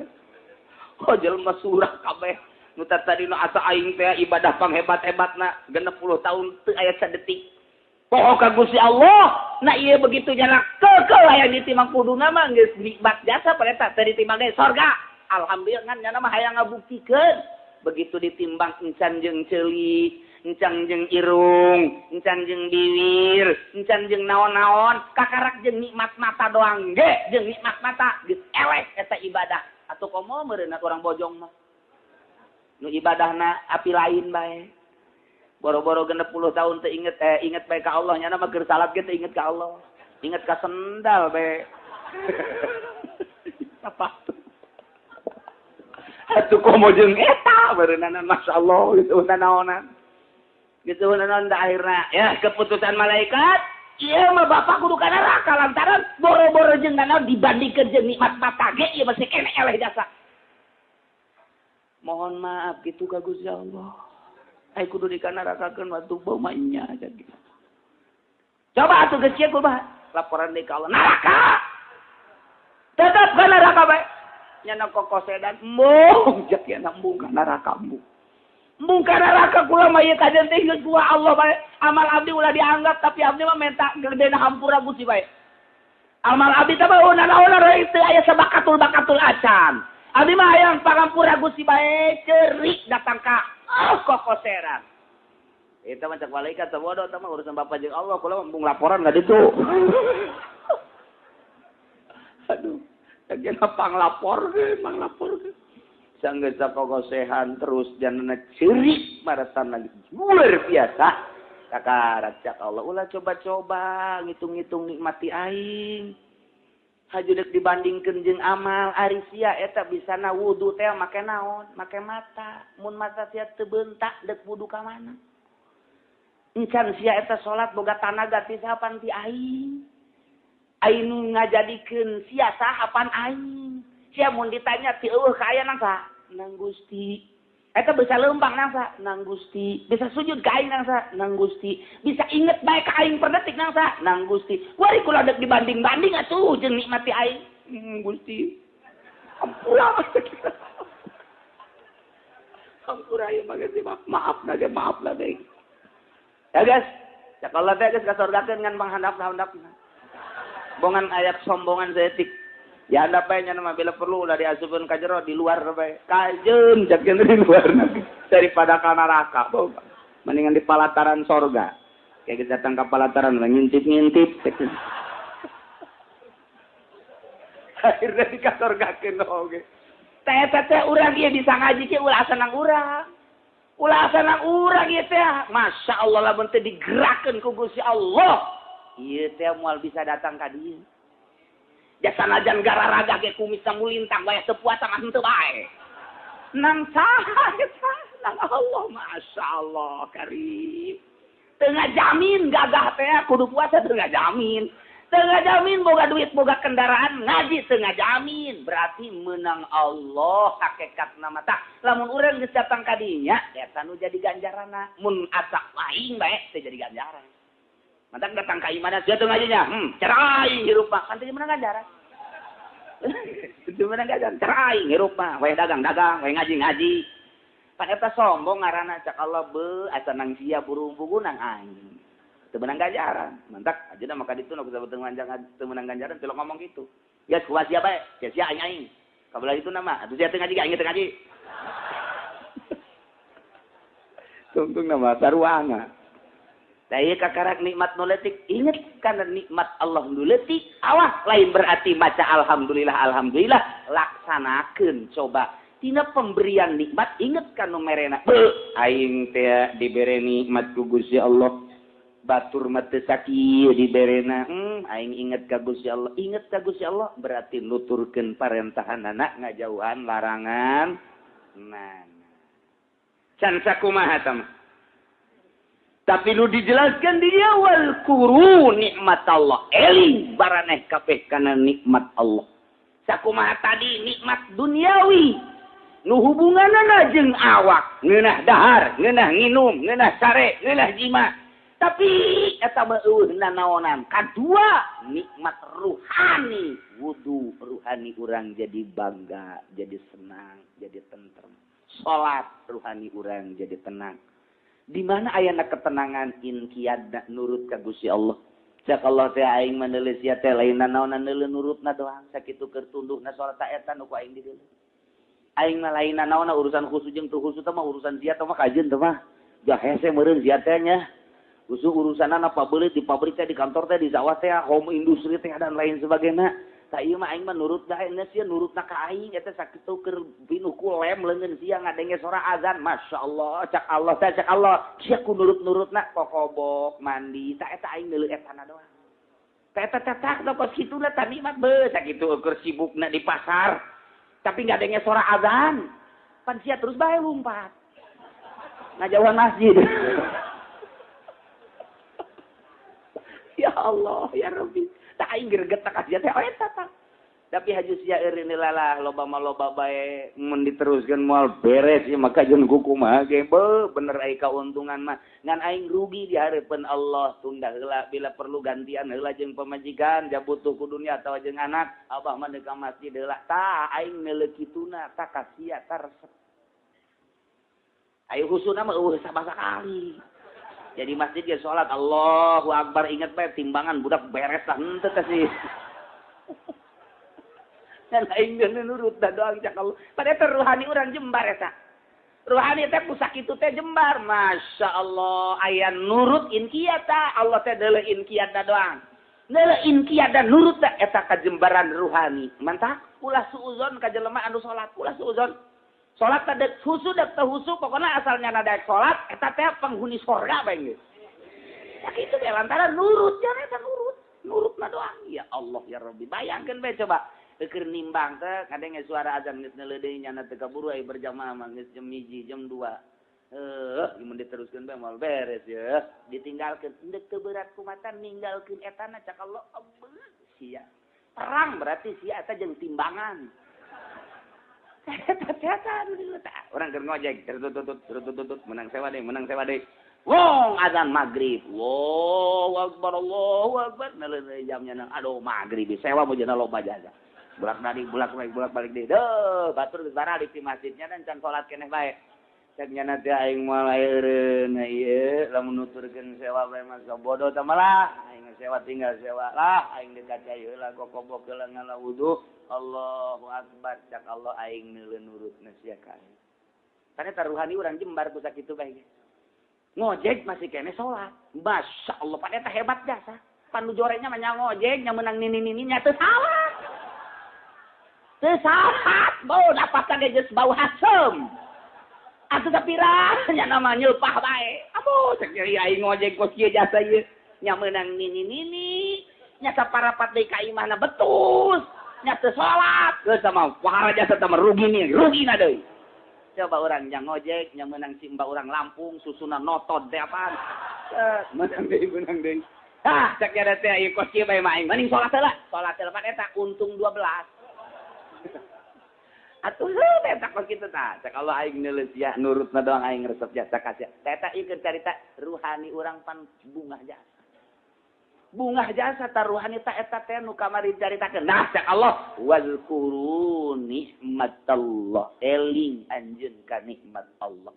Oh jelema surah kabeh. Nu tadi nu asa aing teh ibadah panghebat-hebatna 60 tahun teu aya sadetik. Poho ka Gusti Allah. Nah ieu begitu nyana keukeuh aya ditimbang kuduna mah geus nikmat jasa pada teh ditimbang ge sorga. Alhamdulillah ngan nyana mah hayang ngabuktikeun. Begitu ditimbang encan jeung ceuli, encan jeung irung, encan jeung biwir, encan jeung naon-naon, kakarak jeung nikmat mata doang ge, jeung nikmat mata geus eleh eta ibadah. Atuh komo meureunna urang bojong mah. Nu ibadahna api lain bae. Boro-boro 60 tahun teu inget inget bae ka Allah nyana mah keur salat ge teu inget ka Allah. Inget ka sendal bae. Apa tuh? Atuh komo jeung eta beureunana masyaallah geus naonan. Geus naon da akhirna ya keputusan malaikat ieu mah bapak kudu ka neraka lantaran boro-boro jeung nanaon dibandingkeun jeung nikmat mata ge ieu masih keneh eleh jasa. Mohon maaf kitu ka Gusti Allah. Ai kudu dikanarakakeun waktu bau mah nya jadi. Coba atuh geus kieu kumaha? Laporan deui ka Allah neraka. Tetep ka neraka bae. Nyana kokosedan embung jak ya embung ka neraka embung. Embung ka neraka kula mah ieu kajen teh geus gua Allah bae. Amal abdi ulah dianggap tapi abdi mah minta gedena hampura Gusti bae. Amal abdi teh mah naon-naon teu aya sabakatul bakatul acan. Abdi mah hayang pangampura Gusti bae ceurik datang ka kokoseran. Eta mah cek malaikat teh bodoh teh mah urusan bapak jeung Allah kula mah embung laporan ka ditu. Aduh. Lagi pang lapor ke, pang lapor ke. Sanggeus sakokosehan terus janana ceurik marasana luar biasa. Kakarak cak Allah ulah coba-coba ngitung-ngitung nikmati aing. Haju deuk dibandingkeun jeung amal ari sia eta bisana wudu teh make naon? Make mata. Mun mata sia teu beuntak deuk wudu ka mana? Encan sia eta salat boga tanaga ti sapan ti aing. Aing nu ngajadikeun sia saha pan aing. Sia mun ditanya ti eueuh ka aya nang saha? Nang Gusti. Eta bisa leumpang nang saha? Nang Gusti. Bisa sujud ka aing nang saha? Nang Gusti. Bisa inget bae ka aing per detik nang saha? Nang Gusti. Wari kula deuk dibanding-banding atuh jeung nikmati aing. Gusti. Ampura. Ampura ieu mah geus maaf na ge maaf lah deui. Ya guys, cak Allah teh geus kasorgakeun ngan panghandap-handapna. Bongan ayat sombongan saeutik. Ya anda bae nya mah bila perlu ulah diasupkeun ka jero di luar bae. Kajeun cek di luar daripada ka neraka. Mendingan di palataran sorga. Kayak kita datang ke palataran ngintip-ngintip. Akhirnya di ka sorgakeun oge. Teh teh urang ieu bisa ngaji ke ulah senang urang. Ulah senang urang ieu teh. Masya Allah lamun teh digerakkeun ku Gusti Allah. Ieu teh moal bisa datang ka dieu. Jasa najan gararaga ge kumisna mulintang wayah teu puasa mah henteu bae. Nang saha eta? Nang Allah, Masya Allah karim. Teu ngajamin gagah teh kudu puasa teu ngajamin. Teu ngajamin boga duit boga kendaraan ngaji teu ngajamin. Berarti menang Allah hakikat nama tah. Lamun urang geus datang ka dinya eta nu jadi ganjaranna. Mun asak aing bae teu jadi ganjaran. Mantak datang ka imana sia teu ngajinya. Cara aing hirup mah kan teu menang ganjaran. Teu menang ganjaran cara aing hirup mah wayah dagang-dagang, wayah ngaji-ngaji. Pan eta sombong ngaranna cak Allah beuh asa nang sia burung bugu nang aing. Teu menang ganjaran. Mantak ajeuna maka ditu nu teu menang ganjaran teu ngomong kitu. Ya kumaha sia bae, sia sia aing aing. Kabelah itu nama, atuh sia teu ngaji aing teu ngaji. Tungtung nama saruanga. Tah ieu kakarak nikmat nu leutik, inget kana nikmat Allah nu leutik, awas lain berarti maca alhamdulillah alhamdulillah, laksanakeun coba. Tina pemberian nikmat inget ka nu merena. Beuh, aing teh dibere nikmat ku Gusti Allah. Batur mah teu sakieu diberena. Aing inget ka Gusti Allah. Inget ka Gusti Allah berarti nuturkeun parentahanana ngajauhan larangan. Nah. Can sakumaha tah mah. Tapi nu dijelaskan di dia wal kuru nikmat Allah. Eling baraneh kabeh kana nikmat Allah. Sakumaha tadi nikmat duniawi. Nu hubunganana jeung awak, ngeunah dahar, ngeunah nginum, ngeunah sare, ngeunah jima. Tapi eta mah eueuh nanaonan. Kadua nikmat ruhani, wudu ruhani urang jadi bangga, jadi senang, jadi tentrem. Salat ruhani urang jadi tenang. Di mana ayana ketenangan inqiyadna nurut ka Gusti Allah. Cak Allah teh aing mah neuleus sia teh lain nanaonan neuleun nurutna doang, sakitu keur tunduhna salat ta eta nu ku aing dideuleu. Aing mah lain nanaonan urusan khusus jeung teu khusus teh mah urusan sia teh mah kajeun teh mah. Jah hese meureun sia teh nya. Khusus urusanana pabeulit di pabrik teh di kantor teh di sawah teh home industri teh dan lain sebagainya. Tah ieu mah aing mah nurut bae nya sia nurutna ka aing eta sakitu keur pinuh ku lem leungeun sia ngadenge sora azan. Masyaallah cak Allah teh cak Allah sia ku nurut-nurutna kokobok mandi tah eta aing neuleuk etana doang. Tah eta teh tak kos kituna tah nikmat beuh sakitu keur sibukna di pasar. Tapi ngadenge sora azan. Pan sia terus bae lumpat. Ngajauhan masjid. Ya Allah, ya Rabbi. Tak aing greget tak sia teh eta tah. Tapi haju sia eureun lalah loba mah loba bae mun diteruskeun moal beres ieu maka jeung kumaha ge beuh bener ai kauntungan mah ngan aing rugi di hareupeun Allah tunda heula bila perlu gantian heula jeung pamajikan ja butuh ku dunya atawa jeung anak abah mah deuk ka masjid heula tah aing neuleuk kituna tah ka sia tah resep. Ayo husuna mah eueuh sabasakali. Jadi masjid ge salat Allahu Akbar ingat bae timbangan budak beres lah henteu teh sih. Dan aing geus nurut da doang cak Allah. Padahal teh ruhani urang jembar eta. Ruhani teh ku sakitu teh jembar. Masya Allah aya nurut inqiyata Allah teh deuleu inqiyata doang. Deuleu inqiyata nurut da eta kajembaran ruhani. Mantap ulah suuzon ka jelema anu salat, ulah suuzon. Salat teh dek husu dek teu husu pokona asalnya nadaek salat eta teh penghuni sorga bae geus. Sakitu teh lantaran nurut nya eta nurut, nurutna doang. Ya Allah ya Rabbi, bayangkeun bae coba keur nimbang teh kadenge suara azan geus neuleuh deui nyana teu kaburu ai berjamaah mah geus jam 1 jam 2. Mun diteruskeun bae moal beres ya. Ditinggalkeun endek teu berat kumatan ninggalkeun etana cak Allah sia. Perang berarti sia eta jeung timbangan. Orang keur ngojek tertutut menang sewa deui. Wong azan maghrib. Allahu akbar Allahu akbar. Neuleun jamnya nang aduh maghrib sewa mujana loba jaga. Bolak balik deui. Deuh batur geus baralik di masjidnya dan can salat keneh bae. Cek nyana teh aing moal eureun ieu lamun nuturkeun sewa bae mah bodoh tah malah aing sewa tinggal sewa lah aing dekat cai heula gokobok heula ngala wudu. Allahu akbar cak Allah aing neuleun nurutna sia ka aing. Tane taruhani urang jembar ku sakitu bae. Ngojek masih kene salat. Masya Allah pan eta hebat jasa. Pan nu jorenya mah nya ngojek nya meunang nini-nini nya teu salah. Teu salah, bau napasna ge geus bau haseum. Atuh sapira nya nama nyeupah bae. Aduh cek aing ngojek kos kieu jasa ieu. Nya meunang nini-nini, nya saparapat deui ka imahna betus, nya teu salat. Geus sama wahara jasa teh rugi nih, rugina deui. Coba orang yang ngojek, yang menang si mbak orang Lampung, susunan notot teh apaan. Menang deui, menang deui. Ah, cek nya teh ieu kos kieu bae mah aing. Mending salat heula. Salat heula pan eta untung 12. Atuh heuh eta kos kitu tah. Cek Allah aing neuleus sia nurutna doang aing resep jasa ka sia. Teh eta ieu keur carita ruhani urang pan bungah jasa. Bungah jasa taruhani ta eta teh nu kamari caritakeun. Nah cek Allah wazkuru nikmatallah, eling anjeun ka nikmat Allah.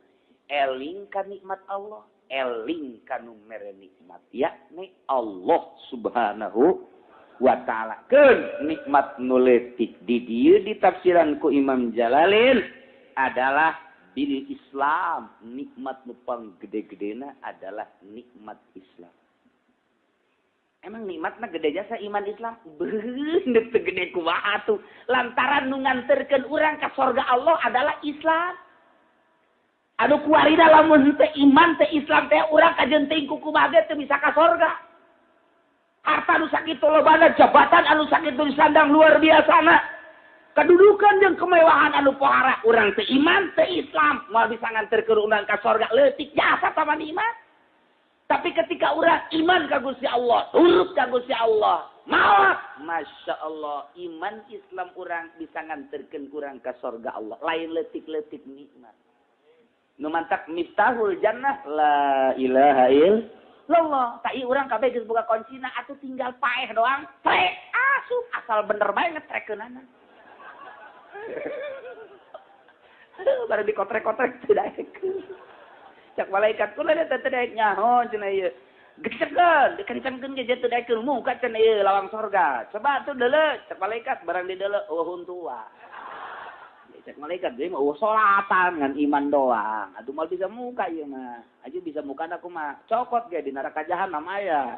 Eling ka nikmat Allah, eling ka nu mere nikmat yakni Allah Subhanahu wa taala. Keun nikmat nu leutik di dieu ditafsiran ku Imam Jalalain adalah bil Islam. Nikmat nu panggede-gedena adalah nikmat Islam. Emang nikmatna gede jasa iman Islam? Beuh, teu gede kumaha tuh. Lantaran nu nganterkeun urang ka sorga Allah adalah Islam. Anu kuarina lamun teu iman teu Islam teh urang kajeun teuing ku kumaha ge teu bisa ka sorga. Harta nu sakitu lobana, jabatan anu sakitu disandang luar biasana. Kedudukan jeung kemewahan anu pohara urang teu iman teu Islam moal bisa nganterkeun urang ka sorga. Leutik jasa tama nikmat. Tapi ketika orang iman ka Gusti Allah, turut ka Gusti Allah, maaf, Masya Allah, iman Islam orang bisa nganterkeun urang ka sorga Allah. Lain leutik-leutik nikmat. Nu mantak miftahul jannah la ilaha illallah. Tak ieu urang kabeh geus boga kuncina atuh tinggal paeh doang. Trek asup asal bener bae ngetrekeunana. Baru dikotrek-kotrek teu daekeun. Cak malaikat kula teh teu daek nyaho cenah ieu. Gecekeun, dikencengkeun ge teu daekeun muka cenah ieu lawang sorga. Coba atuh deuleu, cak malaikat barang dideuleu eueuh huntua. Cak malaikat deui mah eueuh salatan ngan iman doang. Atuh moal bisa muka ieu mah. Aja bisa mukana kumaha? Cokot ge di neraka jahanam aya.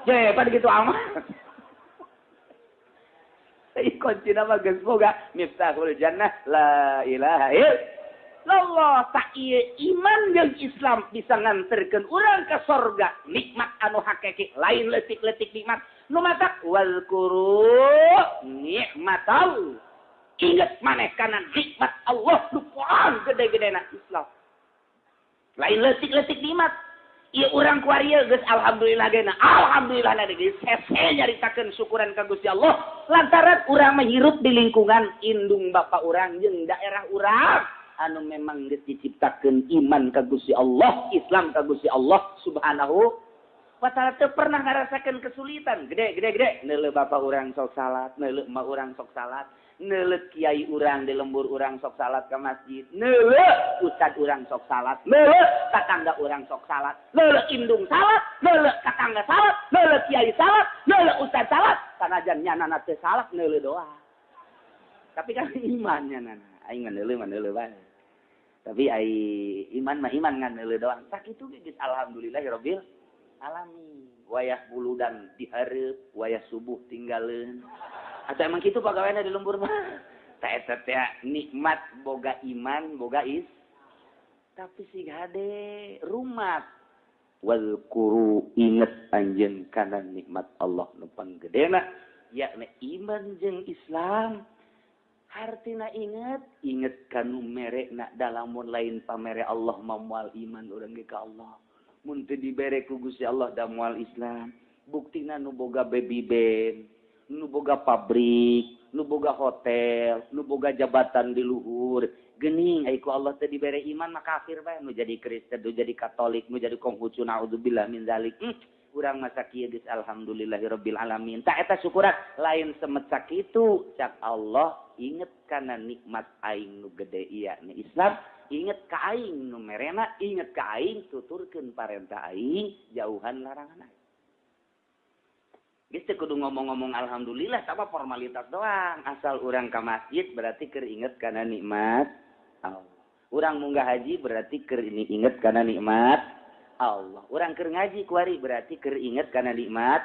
Je, pan kitu amat. Ieu kuncina mah geus boga miftahul jannah la ilaha illallah. Tak ieu iman jeung Islam bisa nganterkeun urang ka sorga. Nikmat anu hakiki lain leutik-leutik nikmat. Nu matak wazkuru nikmatal. Ingat maneh kana nikmat Allah nu paling gede-gedena Islam. Lain leutik-leutik nikmat. Ieu urang kuari geus alhamdulillah geuna. Alhamdulillah na geus hese nyaritakeun syukuran ka Gusti Allah lantaran urang mah hirup di lingkungan indung bapa urang jeung daerah urang anu memang geus diciptakeun iman ka Gusti Allah, Islam ka Gusti Allah Subhanahu wa taala. Teu pernah ngarasakeun kesulitan. Gede gede gede neuleuh bapa urang sok salat, neuleuh emak urang sok salat, neuleuh kiai urang di lembur urang sok salat ka masjid, neuleuh ustad urang sok salat, neuleuh tatangga urang sok salat, neuleuh indung salat, neuleuh tatangga salat, neuleuh kiai salat, neuleuh ustad salat, sanajan nyanana teu salat neuleuh doang. Tapi kan iman nyanana, aing mah neuleuh mah neuleuh bae. Tapi ai iman mah iman ngan neuleuh doang. Sakitu ge geus alhamdulillahirabbil alamin. Wayah buludan dihareup, wayah subuh tinggaleun. Atau emang kitu pagaweana di lembur mah. Ta eta teh nikmat boga iman, boga is. Tapi sing hade rumat. Wazkuru inget anjeun kana nikmat Allah nu panggedena yakni iman jeung Islam. Hartina inget, inget kanu merekna dalamun lain pamere Allah mamual iman urang ge ka Allah. Mun teu dibere ku Gusti Allah da moal Islam. Buktina nu boga baby band, nu boga pabrik, nu boga hotel, nu boga jabatan di luhur. Geuning ai ku Allah teu dibere iman mah kafir bae, nu jadi Kristen, nu jadi Katolik, nu jadi Konghucu, naudzubillah min zalik. Urang masa kieu geus alhamdulillahirabbil alamin. Tak eta syukuran lain semet sakitu. Cak Allah, inget kana nikmat aing nu gede ieu ni Islam, inget ka aing nu merena, inget ka aing, tuturkeun parentah aing, jauhan larangan aing. Geus teu kudu ngomong-ngomong alhamdulillah, sama formalitas doang. Asal urang ka masjid berarti keur inget kana nikmat Allah. Urang munggah haji berarti keur ini inget kana nikmat Allah. Urang keur ngaji kuari berarti keur inget kana nikmat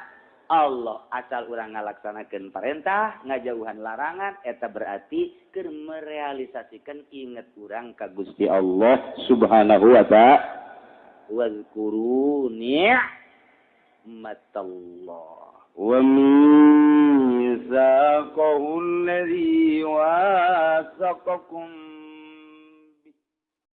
Allah. Asal urang ngalaksanakeun perintah, ngajauhan larangan, eta berarti keur merealisasikan inget urang ka Gusti Allah Subhanahu wa ta'ala. Wazkuru ni'matallah. وميثاقه الذي واثقكم.